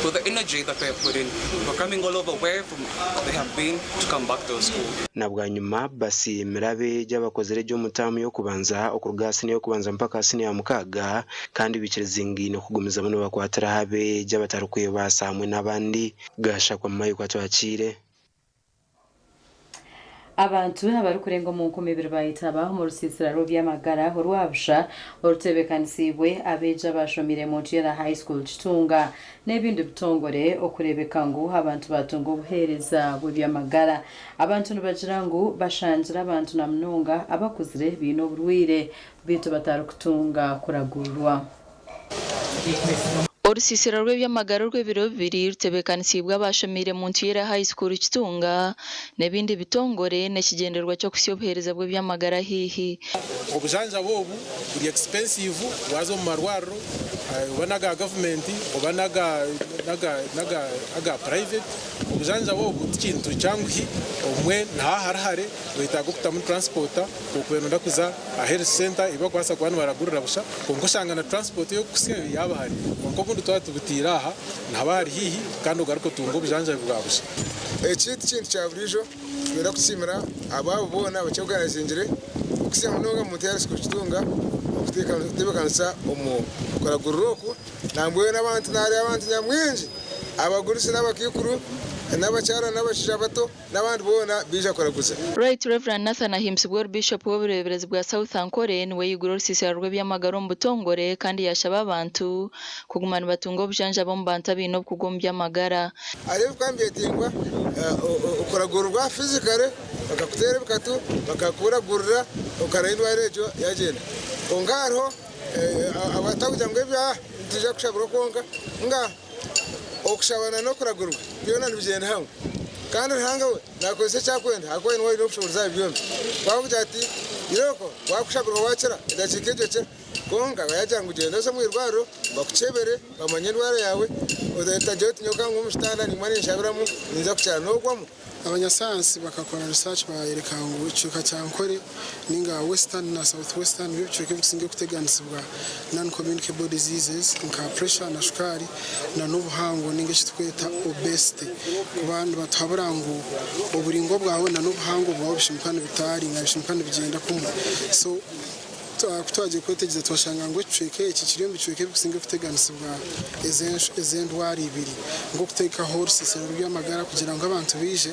for the energy that they have put in, for coming all over where from they have been to come back to school. Na bwanyima basiimire abeegi abakozire gye omu taamu y'okubanza okuruga aha siniya y'okubanza mpaka aha siniya ya mukaaga kandi baikirizingaine kugumizamu nibakwatiraho abeegi abatarikwebaasa hamwe n'abandi. Gashakwa Mmayo Kwatwakiire. Abantu abarikurenga omu 2000 bayetaba omu rusiisira rw'eby'amagara orwa busha oruteebekanisiibwe abeegi abaashomiire Montiera High School Kitunga n'ebindi bitongore okureebeka ngu abantu baatunga obuheereza bw'eby'amagara. Abantu nibagira ngu bashangire abantu na munonga abakuzire baine oburwaire beitu batarikutunga kuragurirwa. Orusiisira rw'eby'amagara orw'ebiro bibiri rutebeekanisiibwe abaashomiire Muntuyera High School Kitunga n'ebindi bitongore n'ekigyendererwa ky'okuhitsya obuheereza bw'eby'amagara haihi. Obujanjabi obu buri expensive waaza omu marwariro oba n'aga gavumenti oba n'aga private. Obujanjabi obu tikintu kyanguhi obumwe nihaba hari hare oyetaaga okutamu transport okubaire noyenda kuza aha health centre ei barikubaasa kuba nibaragurira busha kwonka oshanga na transport ey'okukuhitsyayo yaaba hare. Kwonka obundi twaba tubutaire aha nihaba hari haihi kandi ogaruke otunge obujanjabi bwa busha. Eki ti kintu kya buriijo, nitwenda kusiimira abo boona abakyeoganizingire okusinga munonga omuntu yaaretsire kukitunga okutebeekanisa omu kuragurira oku. Nambwenu abantu naareeba abantu nyamwingi abagurusi n'abakaikuru n'abakyara n'abashaija bato n'abandi boona baija kuraguza. Right Rev Nathan Ahimbisibwe ori Bishop w'obureeberezi bwa South Ankole niwe yaigura orusiisira rw'eby'amagara omu butongore kandi yaashaba abantu kuguma nibatunga obujanjabi omu bantu abaine obukugu omu by'amagara. Hariho ebikuba nibyetengwa okuragurwa physically, bakakuteera ebikatu, bakakuragurira okaraba endwara egyo yagyenda. Kwonka hariho abatakugira ngu ebyo nitwija kushabirwa kwonka, nga. Okushaba na n'okuragurwa byona nibigyenda hamwe. Kandi Ruhanga we naakozesa eki arikwenda ahakuba niwe aine obushoboorozi aha byombi. Ku arikugira ati, Irooko, waakushabirwa waakira, edakiika egyo okira. Kwonka yaagira ngu gyenda oze omu irwariro bakukyebere bamanye endwara yaawe, otagira oti nyowe ka ngume omu kitanda ninguma ninshabiramu ninza kukira. Noogwamu. Abanyasayansi bakakora research bayereka ngu ekicweka kya Ankole ninga Western na South Western nibyo bicweka ebikusinga kuteganisibwa non communicable diseases nka pressure na shukaari na n'obuhango ninga ekitukweta obesity kuba nibatuhabura ngu oburingwa bwawe na n'obuhango bwawe bishemereire kuba nibitaaringa bishemereire kuba nibigyenda kumwe so Ku twagiire kwetegyereza twashanga ngu ekicweka eki kiri omu bicweka ebirikusinga kuteganisibwa ezi endwara ibiri, nk'okuteekaho orusiisiro rw'eby'amagara kugira ngu abantu baije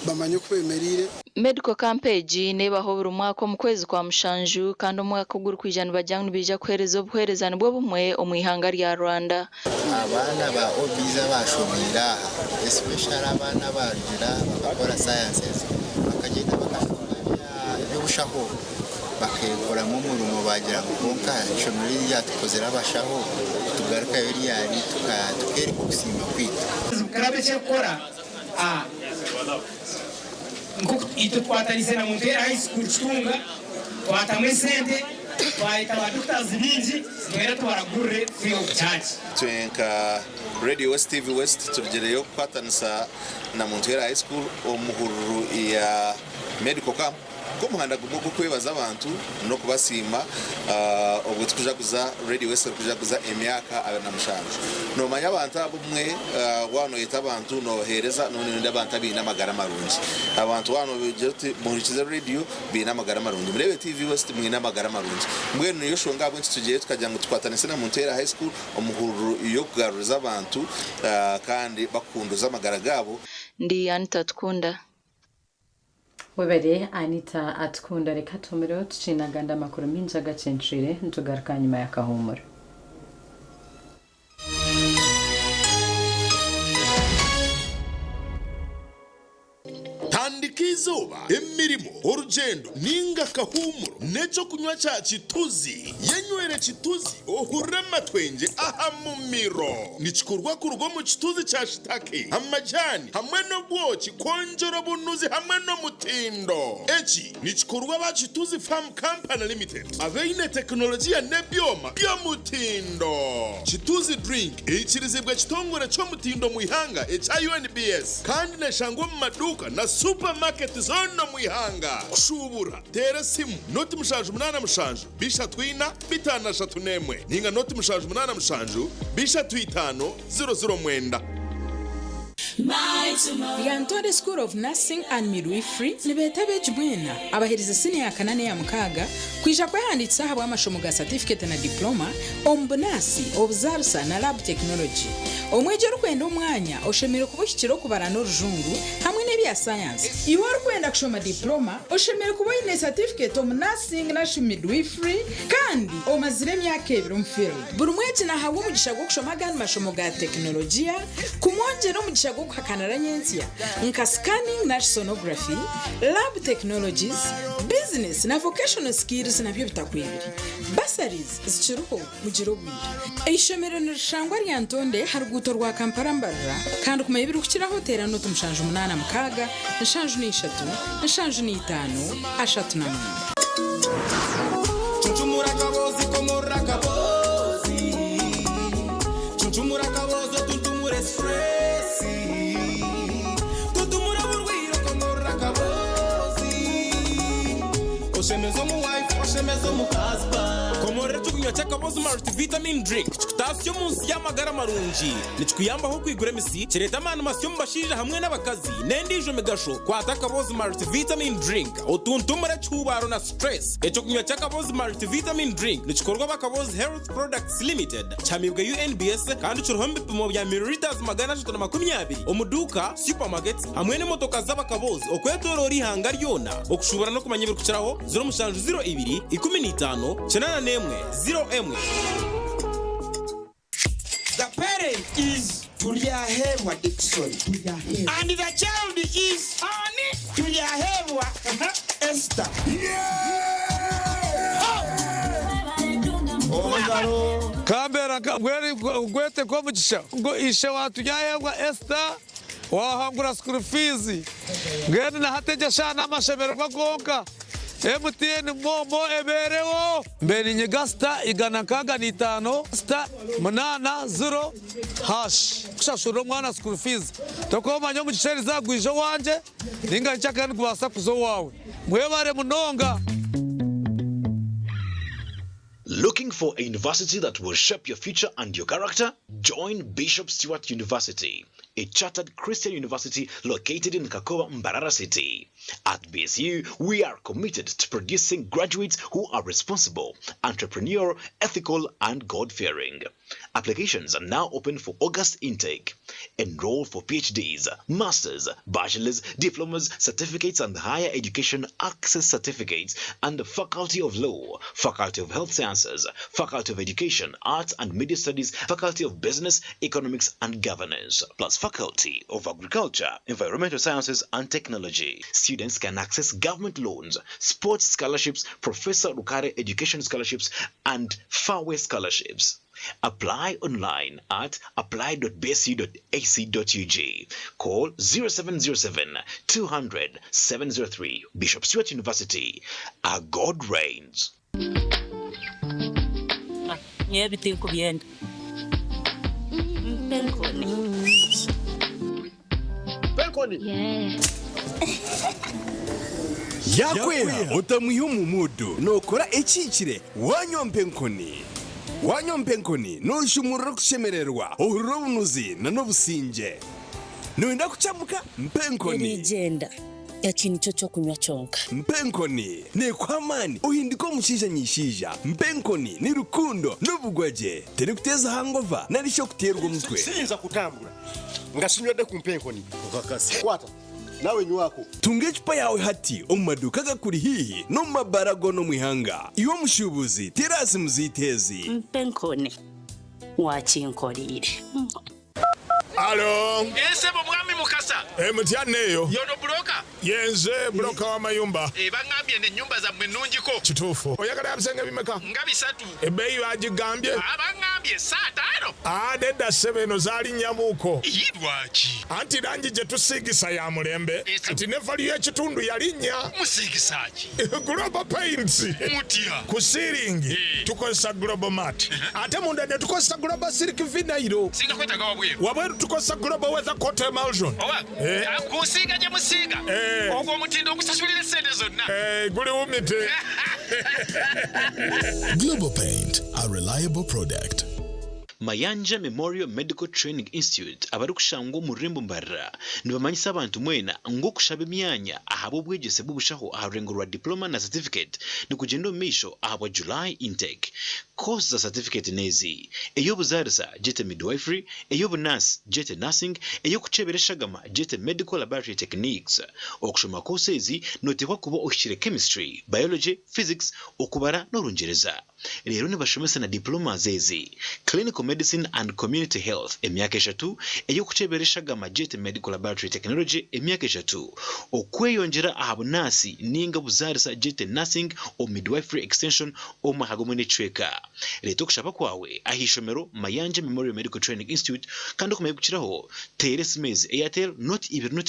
bamanye oku bemereire. Medical Camp egi nebaho buri mwaka omu kwezi kwa mushanju kandi omwaka ogurikwija nibagira ngu nibaija kuheereza obuheereza nibwo bumwe omu ihanga rya Rwanda. Abaana ba OBs abashomeire aha especially abaana abarugire aha bakakora sciences bakagyenda bakashoma eby'obushaho bakekoramu omurimo bagira ngu kwonka eishomero eri ryatukozire abashaho tugarukayo ryari tukereka okusiima kwaitu. Club ekyekukora nkoku itwe tukwatanise na Muntu-Heera High School Kitunga twatamu esente twayeta ba doctors bingi nitwenda tubaragurire free of charge. Itwe nka Radio West TV West turugireyo kukwatanisa na Muntu-Heera High School omu hururu ya Medical Camp nk'omuhanda gumwe ogw'okwebaza abantu n'okubasiima obwo tukujaguza Radio West erikujaguza emyaka 27. Nomanya abantu abamwe waaba noyeta abantu nobaheereza noba noyenda abantu abaine amagara marungi. Abantu waaba nogira oti muhurikize radio baine amagara marungi, mureebe TV West mwine amagara marungi. Mbwenu niyo nshonga ahabw'enki tugiire tukagira ngu tukwatanise na Muntu-Heera High School omu hururu y'okugaruriza abantu kandi bakuhunduuza amagara gaabo. Ndi Anita Atukunda. Webare Anita Atukunda reka tuhumireho tukiine agandi amakuru mingi agacencwire nitugaruka nyima y'akahuumuro. Tandika eizooba, emirimo, orugyendo ninga akahuumuro n'ekyokunywa kya Kituzi. Yenywere Kituzi ohurire amatwengye aha mumiro. Nikikorwa kuruga omu kituzi kya shitake, amajaani hamwe n'obwoki kwongyera obunuzi hamwe n'omutindo. Eki nikikorwa aba Kituzi Farm Company Limited abaine tekinologiya n'ebyoma by'omutindo. Kituzi Drink eikirizibwe ekitongore ky'omutindo omu ihanga ekya UNBS kandi neshangwa omu maduuka na supamaketi zoona omu ihanga. Kushuubura, teera esimu noti 787 34 51 ninga noti 787 35 00 9. Lyantonde School of Nursing and Midwifery nibeeta abeegi mwena abaherize siniya ya kana n'eya mukaaga kwija kwehandiikisa ahabw'amashomo ga satifiketi na diploma omu bunaasi, obuzaarisa na lab technology. Omwegi orikwenda omwanya oshemereire kuba ohikire okubara n'orujungu hamwe n'ebya sayansi. Iwe orikwenda kushoma diploma oshemereire kuba oine satifiketi omu nursing narishi midwifery kandi omazire emyaka ebiri omu field. Buri mwegi nahabwa omugisha gw'okushoma agandi mashomo ga tekinologiya kumwongyera omugisha gw'okuhakanira nyentsya nka scanning nari sonography, lab technologies, business na vocational skills nabyo bitakwebire. Bursaries zikiriho mugire obwire. Eishomero nirishangwa Lyantonde aha ruguuto rwa Kampala Mbarara kandi kumanya ebirikukiraho teera nooti 786 73 39. Cuncumura akabozi komorora akabozi Cuncumura akabozi otuntumure stress Tuntumura oburwaire okomorora akabozi Oshemeze omu wife oshemeze omu husband Komorora ekyokunywa ky'akabozi Multivitamin Drink kikutaasya omu nsi y'amagara marungi. Nikikuyambaho okwigura emisi, kireeta amaani masya omu bashaija hamwe n'abakazi, n'endiijo migasho. Kwata Akabozi Multivitamin Drink otuntumure ekihuubaaro na stress. Ekyokunywa ky'Akabozi Multivitamin Drink nikikorwa aba Akabozi Health Products Limited, kihamiibwe UNBS kandi kiriho omu bipimo bya millilitres 320 omu duuka, supermarkets hamwe n'emotoka z'Abakabozi okwetoroora eihanga ryona. Okushuubura n'okumanya ebirikukiraho, 0702 15 81 01. The parent is Turyahebwa Dickson and the child is ani Turyahebwa Esther. Kambeera nka mbwenu nkwete nk'omugisha ngu ishe wa Turyahebwa Esther. Wahangura school fees. Mbwenu na hati egyo eshaaha n'amashemererwa gonka. MTN MoMo ebeereho. Mbe ninyiga sita 165 *80# kushashurira omwana school fees. Tokumanya omugisha eriizooba gwija owangye ninga nyekyakare nigubaasa kuza owaawe. Mwebare munonga. Looking for a university that will shape your future and your character? Join Bishop Stuart University, a chartered Christian university located in Kakoba, Mbarara City. At BSU, we are committed to producing graduates who are responsible, entrepreneurial, ethical, and God fearing. Applications are now open for August intake. Enroll for PhDs, Masters, Bachelors, Diplomas, Certificates, and Higher Education Access Certificates, and the Faculty of Law, Faculty of Health Sciences, Faculty of Education, Arts and Media Studies, Faculty of Business, Economics and Governance, plus Faculty of Agriculture, Environmental Sciences and Technology. Students can access government loans, sports scholarships, Professor Rukare Education Scholarships, and Fairway Scholarships. Apply online at apply.bsu.ac.ug. Call 0707 200 703. Bishop Stuart University. Our God reigns. Nyowe ebi tinkubyenda. Mpa enkoni. Mpa enkoni. Yakweha otamwiha omu muudu nookora ekihikire wanywa mpa enkoni. Wanywa mpa enkoni nooshumurura okushemererwa, ohurira obunuzi n'obusingye. Nooyenda kukyamuka? Mpa enkoni. Erigyenda. Eki nikyo ky'okunywa kyonka. Mpa enkoni neekuha amaani ohinduke omushaija nyishaija. Mpa enkoni ni rukundo n'obugwagye. Terikuteeza hangova nari shi okuteerwa omutwe. Siyinza kutambura nga sinywedde ku mpa enkoni. Okakasa. Kwata nawe nywako. Tunga ecupa yaawe hati omu maduuka agakuri haihi n'omu mabaara goona omu ihanga. Iwe omushuubuzi, teera aha simu zaitu ezi. Mpa enkoni. Waakinkoreire. Alo. Eh, ssebo mwami Mukasa. Eh, mutya neeyo. Yono buloka? Yenze buloka w'amayumba. Eh, bangambye n'ennyumba zammwe nnungiko. Kituufu. Oyagala bisenge bimeka? Nga bisatu. Ebbeeyi bagigambye? Ah, bangambye saataano. Ah, nedda ssebo eno zaalinnya-muko. Ii lwaki? Anti langi gye tusiigisa ya mulembe. Kati ne valiyo y'ekitundu yalinnya. Musiigisa ki? Global Paints. Mutya? Ku siiringi tukozesa Global Mat. Ate munda ne tukozesa Global Silk Vinyl. Singa kwetaaga wabweru. Wabweru tukozesa Global Weather Coat Emulsion. Owa, Eh. ah, ku nsiiga gye musiiga. Eh. Ogwo omutindo ogusasulira essente zonna. Eh, guli wumite. Global Paint, a reliable product. Mayanja Memorial Medical Training Institute abarikushangwa omu rurembo Mbarara nibamanyisa abantu mwena ngu okushaba emyanya ahabw'obwegyese bw'obushaho aha rurengo rwa diploma na certificate nikugyenda omu maisho ahabwa July intake. Course za certificate n'ezi: ey'obuzaarisa gyete midwifery, ey'obunaasi gyete nursing, ey'okukyebera eshagama gyete medical laboratory techniques. Okushoma course ezi nooteekwa kuba ohikire chemistry, biology, physics, okubara n'orungyereza. Reero nibashomesa na diplomas ezi: clinical medicine and community health emyaka 3, ey'okukyebera eshagama gyete medical laboratory technology emyaka 3, okweyongyera aha bunaasi ninga buzaarisa gyete nursing or midwifery extension omu maka gomwe n'ekicweka. Reeta okushaba kwawe aha ishomero Mayanja Memorial Medical Training Institute kandi okumanya ebirikukiraho teera esimu ezi Airtel 0 2 0 0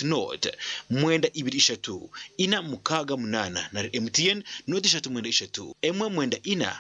9 2 3 4 6 8 nari MTN 0 3 9 3 1 9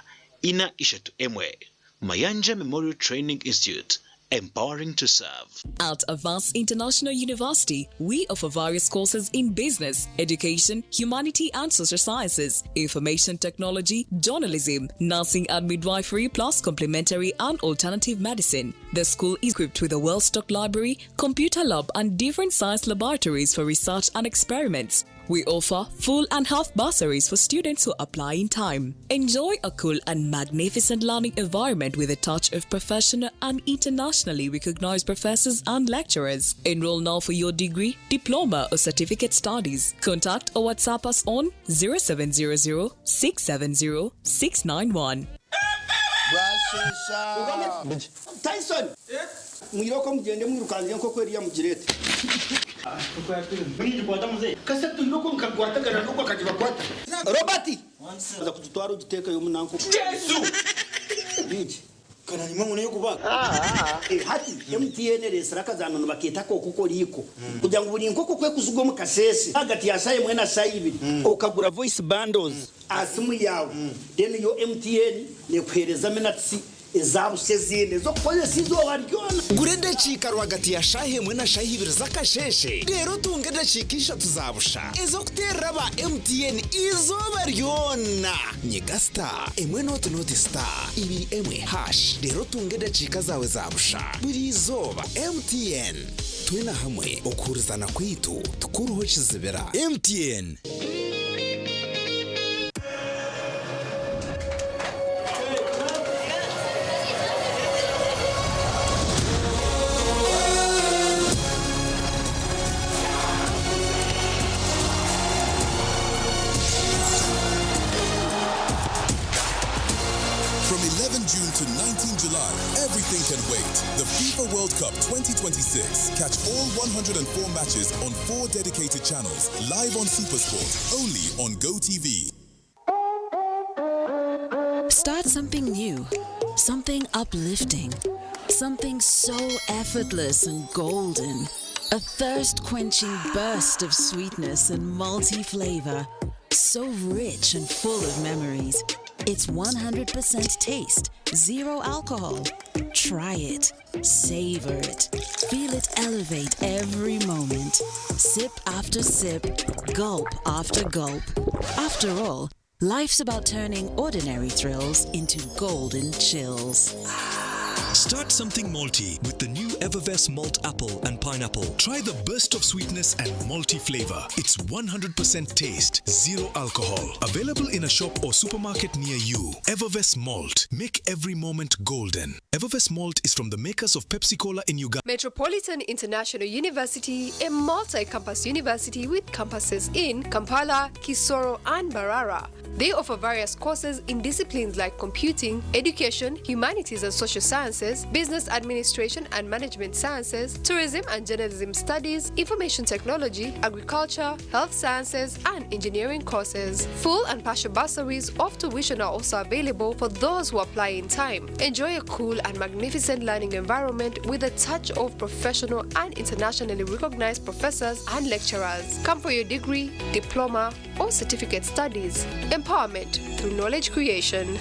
4 4 3 1. Mayanja Memorial Training Institute, empowering to serve. At Avance International University, we offer various courses in business, education, humanity and social sciences, information technology, journalism, nursing and midwifery, plus complementary and alternative medicine. The school is equipped with a well-stocked library, computer lab, and different science laboratories for research and experiments. We offer full and half bursaries for students who apply in time. Enjoy a cool and magnificent learning environment with a touch of professional and internationally recognized professors and lecturers. Enroll now for your degree, diploma, or certificate studies. Contact or WhatsApp us on 0700 670 691. Tyson mwiroko mugende mwirukanze nk'uko eriya mugirete kase tuyiroko nkakwatagana nuko akagibakwata Robert aza kugitwara ugitekayo munanko. Yesu! Biki? Hati MTN ereetsire akazaano nibakeeta ak'okokoriiko kugira ngu buri nkoko ku erikuziga omu kasheeshe ahagati ya shaaha emwe na shaaha ibiri, okagura voice bundles aha simu yaawe then yo MTN neekuheereza minutes eza busha ezindi ez'okukozesa eizooba ryona. Gura edakiika rwagati ya shaaha emwe na shaaha ibiri z'akasheeshe reero otunge edakiika ishatu za busha ez'okuteerera aba MTN eizooba ryona. Nyiga star emwe nooti nooti star ibiri emwe hash reero otunge edakiika zaawe za busha buri izooba. MTN, twena hamwe okuhurizana kwaitu tikuruho kizibira. MTN. From 11 June to 19 July, everything can wait. The FIFA World Cup 2026. Catch all 104 matches on four dedicated channels, live on Supersport, only on GoTV. Start something new, something uplifting, something so effortless and golden. A thirst quenching burst of sweetness and multi flavor. So rich and full of memories. It's 100% taste, zero alcohol. Try it, savor it, feel it elevate every moment. Sip after sip, gulp after gulp. After all, life's about turning ordinary thrills into golden chills. Start something malty with the new Evervess Malt Apple and Pineapple. Try the burst of sweetness and malty flavor. It's 100% taste, zero alcohol. Available in a shop or supermarket near you. Evervess Malt. Make every moment golden. Evervess Malt is from the makers of Pepsi Cola in Uganda. Metropolitan International University, a multi campus university with campuses in Kampala, Kisoro, and Barara. They offer various courses in disciplines like computing, education, humanities and social sciences, business administration and management sciences, tourism and journalism studies, information technology, agriculture, health sciences, and engineering courses. Full and partial bursaries of tuition are also available for those who apply in time. Enjoy a cool and magnificent learning environment with a touch of professional and internationally recognized professors and lecturers. Come for your degree, diploma, or certificate studies. Empowerment through knowledge creation.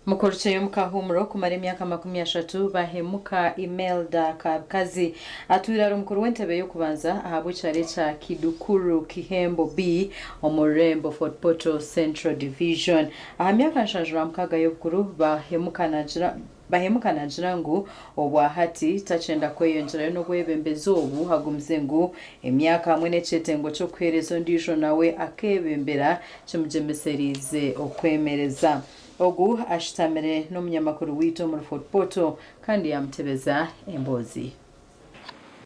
Mukorukyeyo omu kumara emyaka 30 bahemuka Imelda Kabkazi atwire ari omukuru w'entebe y'okubanza ahabw'ekyaro ekya Kidukuru Kihembo B omu rurembo Fort Portal Central Division. Aha myaka 76 y'obukuru bahemuka nagira Bahemuka naagira ngu obwahati takyenda kweyongyerayo n'obwebembezi obu agumize ngu emyaka hamwe n'ekyetengo ky'okuheereza ondiijo nawe akeebembera kimugyemesereize okwemereza. Ogu ashutamire n'omunyamakuru waitu omuri Fort Portal kandi yaamutebeza emboozi.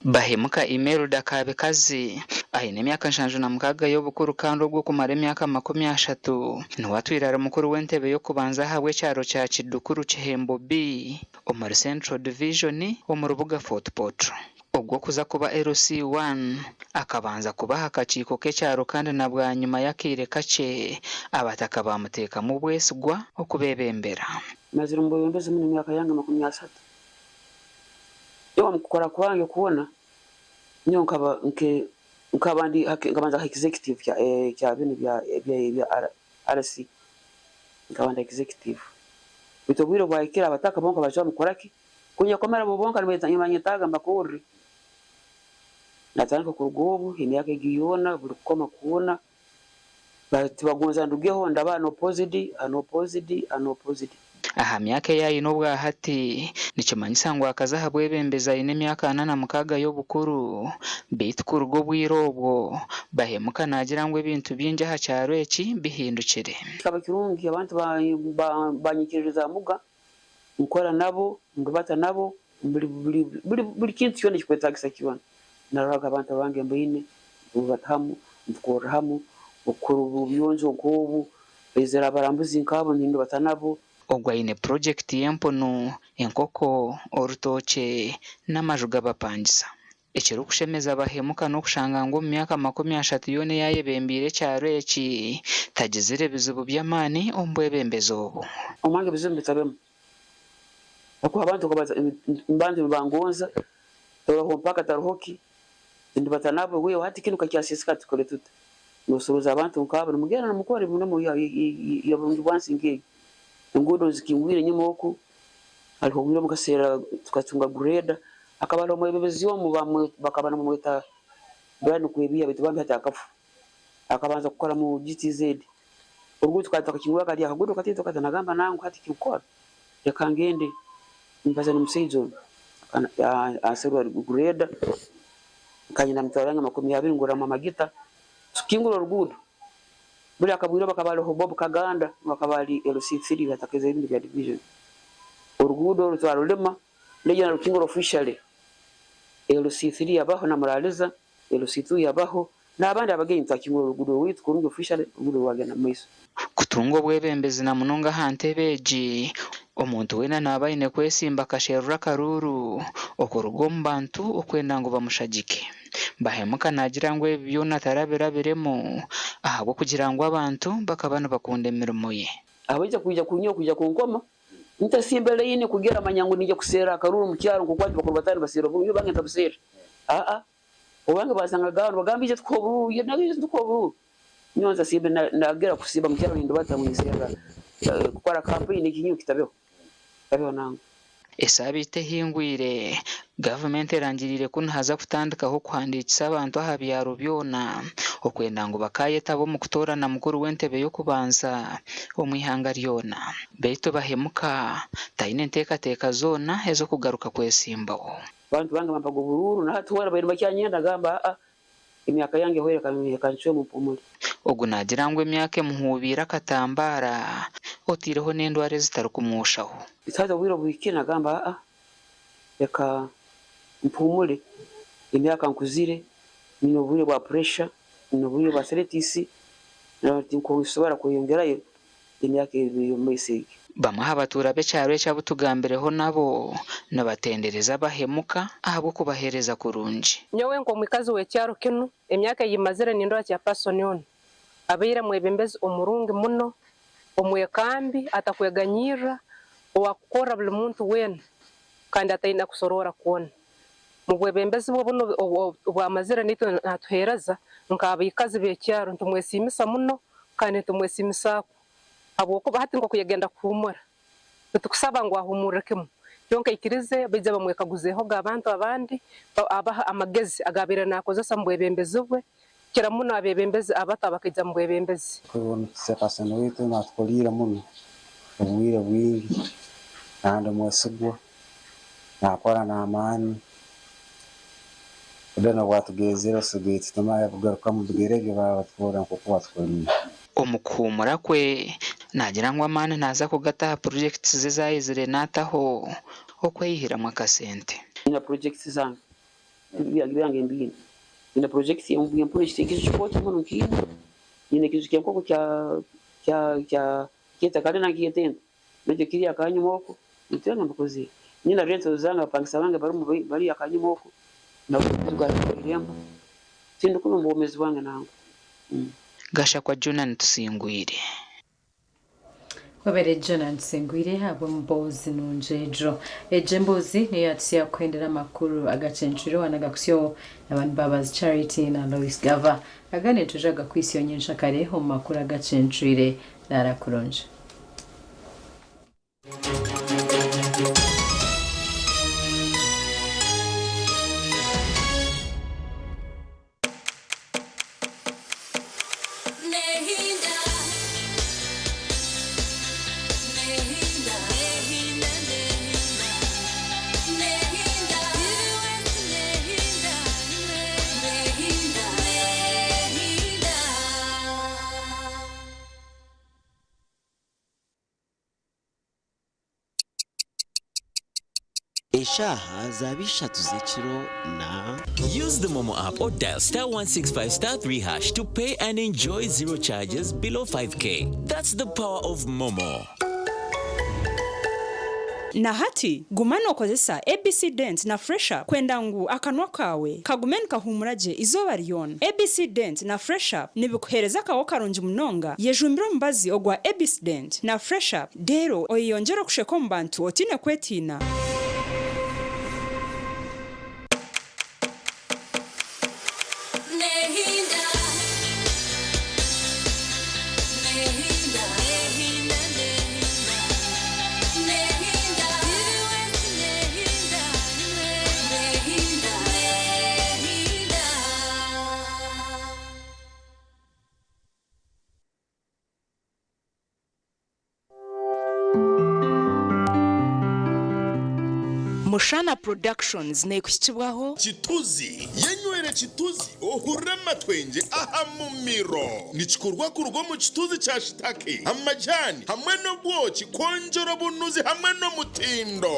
Bahemuka Imelda Kabikazi aine emyaka 76 y'obukuru kandi obwo okumara emyaka 30 niwe atwire ari mukuru w'entebe y'okubanza ahabw'ekyaro kya Kidukuru Kihembo B omuri Central Division omu rubuga Fort Portal. Ogwo okuza kuba LC1 akabanza kuba aha kakiiko k'ekyaro kandi na bwanyima y'akaire kakye abataka baamuteekamu obwesigwa okubeebembera. Mazire omu bwebembezi munu emyaka yange 30. Nyowe omu kukora kwange kwona, nyowe nkaba nke nkaba ndi nkabanza aha executive kya kya binu bya bya bya RC, nkaba ndi executive. Baitu obwire bwahikire abataka bonka baija bamukora ki? Kunyekomera bo bonka nibanyetaaga mbakorre. Natandika kuruga obu, emyaka egi yoona, buli kukoma kwona, tibagonza ndugeho ndaba unopposed, unopposed, unopposed. Aha myaka ei aine obwa hati, nikimanyisa ngu akaza aha bwebembezi aine emyaka 46 y'obukuru. Beitu kuruga obwire obwo, Bahemuka naagira ngu ebintu bingi aha kyaro eki bihindukire. Kikaba kirungi abantu banyikiririzamuga Nkora nabo, ndubata nabo, buli kintu kyona ekikwetagisa kyona. Naroraga abantu abange mbaine, nturubata hamu, ntukorra hamu, okukora obuyonjo nk'obu, baizire abarambuzi nk'abo nindubata nabo. Ogu aine purojekiti y'empunu, enkoko, orutookye n'amaju g'abapangisa. Ekirikushemeza Bahemuka n'okushanga ngu omu myaka 30 yoona ei ayebembeire ekyaro eki, tagizire bizibu by'amaani omu bwebembezi obu. Omwange ebizibu mbitabemu ahakuba abantu mba nibangonza taroho mpaka taroho ki ndibata nabo wewe hati kinu kakyasisika tukole tuta nosoroza abantu nkabo nimugenda nimukora emirimo ya burungi bwansi nkeyo enguudo nzikingwire enyuma oku hariho obwire omukaseera tukatunga grader hakaba hariho omwebembezi omu bakaba nibamweta Brian Kwebiha baitu bambi hati akafa akabanza kukora mu GTZ oruguudo tukaba twakakingura kari akaguudo kataito kati nagamba nangwa hati ekyokukora reka ngende mbaze n'omusaija onu anserura grader nkanye namitwaro yange 20 nguramu amagita tukingura oruguudo buri akabwire bakaba hariho Bob Kaganda akaba ari LC3 hatakaize ebindi bya division oruguudo oru twarurima neija narukingura officially LC3 yabaho na Muraliza LC2 yabaho n'abandi abagenyi twakingura oruguudo rwaitu kurungi officially oruguudo rwagenda mu maiso. Kutunga obwebembezi na munonga aha ntebe egi, omuntu weena naaba aine kwesimba akasherura akaruuru okuruga omu bantu okwenda ngu bamushagike. Bahemuka naagira ngu ebi byona tarabirabiremu ahabw'okugira ngu abantu bakaba nibakunda emirimo ye. Abaija kwija kunyowe kwija kunkoma ntasimbe layini kugera manya ngu ninja kuseera akaruuru omu kyaro nk'oku abantu bakuru batano baseera oburuuru nyowe bange ntabuseera aa obange basangaga aho nibagamba ija tukuhe oburuuru nabyo ija tukuhe oburuuru nyowe ntasimbe nagera kusimba mu kyaro nindubata ngu ninseera kukora kampeyini eki nyowe kitabeho kitabeho nangwa. Esaabiiti ehingwire, gavumenti erangiriire ku nihaza kutandikaho okuhandiikisa abantu aha byaro byona okwenda ngu bakaayetaba omu kutoorana mukuru w'entebe y'okubanza omu ihanga ryona. Beitu Bahemuka taine nteekateeka zoona ez'okugaruka kwesimbaho. Abantu bange bampaga oburuuru na hati hoona bariyo nibakyanyenda nagamba aa emyaka yange ehwaire reka ncwemu mpumure. Ogu naagira ngu emyaka emuhuubiire akatambaara otaireho n'endwara ezitarikumwoshaho. Hati obwire obuhikire nagamba aa reka mpumure emyaka nkuzire nyine obwire bwa pressure nyine obwire bwa arthritis tinkusobora kweyongerayo emyaka ey'omumaiso egi. Bamwe aha batuura b'ekyaro eki abu tugambireho nabo nibatendereza Bahemuka ahabw'okubaheereza kurungi. Nyowe nk'omwikazi w'ekyaro kinu emyaka ei mazire nindora chairperson onu abaire mwebembezi omurungi muno, omwekambi, atakweganyirra, owaakukorra buli muntu weena kandi ataine kusoroora kwona. Mu bwebembezi bwe bunu obu amazire naitwe naatuheereza nk'abaikazi b'ekyaro nitumwesiimisa muno kandi nitumwesiimisaakwo habwokuba hati nk'oku yagenda kuhuumura titukusaba ngu ahuumurre kimu kyonka aikirize baije bamwekaguzeehoga abantu abandi abahe amagezi agaabaire naakozesa mu bwebembezi bwe kukira muno abeebembezi abato abakaija mu bwebembezi. Chairperson waitu natukoliire muno obwire bwingi kandi mwesigwa nakora n'amaani obu bwatugenzere tusigaire titumanya kugaruka mu bigere bye baba nk'oku batukoliire. Omu kuhuumura kwe naagira ngu amaani naaza kugata aha purojekiti ze ezaayizire naataho okweyihiramu akasente. Nyine projects zange byange mbiine nyine project empuna ekiju kikooto muno nkiine nyine ekiju ky'enkoko kya kya kya kyeta kalina nkiyeta ente nakyo kiri akanyuma oku ebintu byange mbikozire nyine rentals zange abapangisa bange barimu bari akanyuma oku nabo irembo tindikubi omu bwomeezi bwange nangwa. Gashakwa Jonah Tusingwire. Webere Jonah Tusingwire habw'emboozi nungi egyo. Egyo emboozi niyo yatusya kuhendera amakuru agacencwire wanagakusyo abantu babazi Charity na Lois Gava. Agane tujaga kwisyo nyenshakare omu makuru agacencwire narakurungi. Nehinda, nehinda, nehinda, nehinda, nehinda, nehinda, nehinda. Eshaaha zaba 3 z'ekiro na Use the Momo app or dial star 165 star 3 hash to pay and enjoy zero charges below 5k. That's the power of Momo. Na hati guma nookozesa ABC Dent na Fresh Up kwenda ngu akanwa kaawe kagume nikahuumura gye izooba ryona. ABC Dent na Fresh Up nibikuheereza akaho karungi munonga. Yejumbire omubazi ogwa ABC Dent na Fresh Up reero oyeyongyere okusheka omu bantu otaine kwetiina. Nehinda, nehinda, nehinda, nehinda, nehinda, nehinda, nehinda. Mushana Productions neekuhikibwaho. Kituzi yenywere kituzi ohurire amatwengye aha mumiro. Nikikorwa kuruga omu kituzi kya shitake, amajani hamwe n'obwoki kwongyera obunuzi hamwe n'omutindo.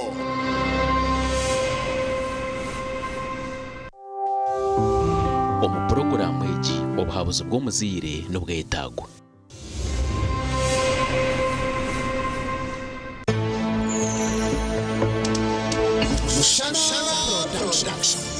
Omu puroguraamu egi, obuhabuzi bw'omuzaire nibwetaagwa. Mushana Productions.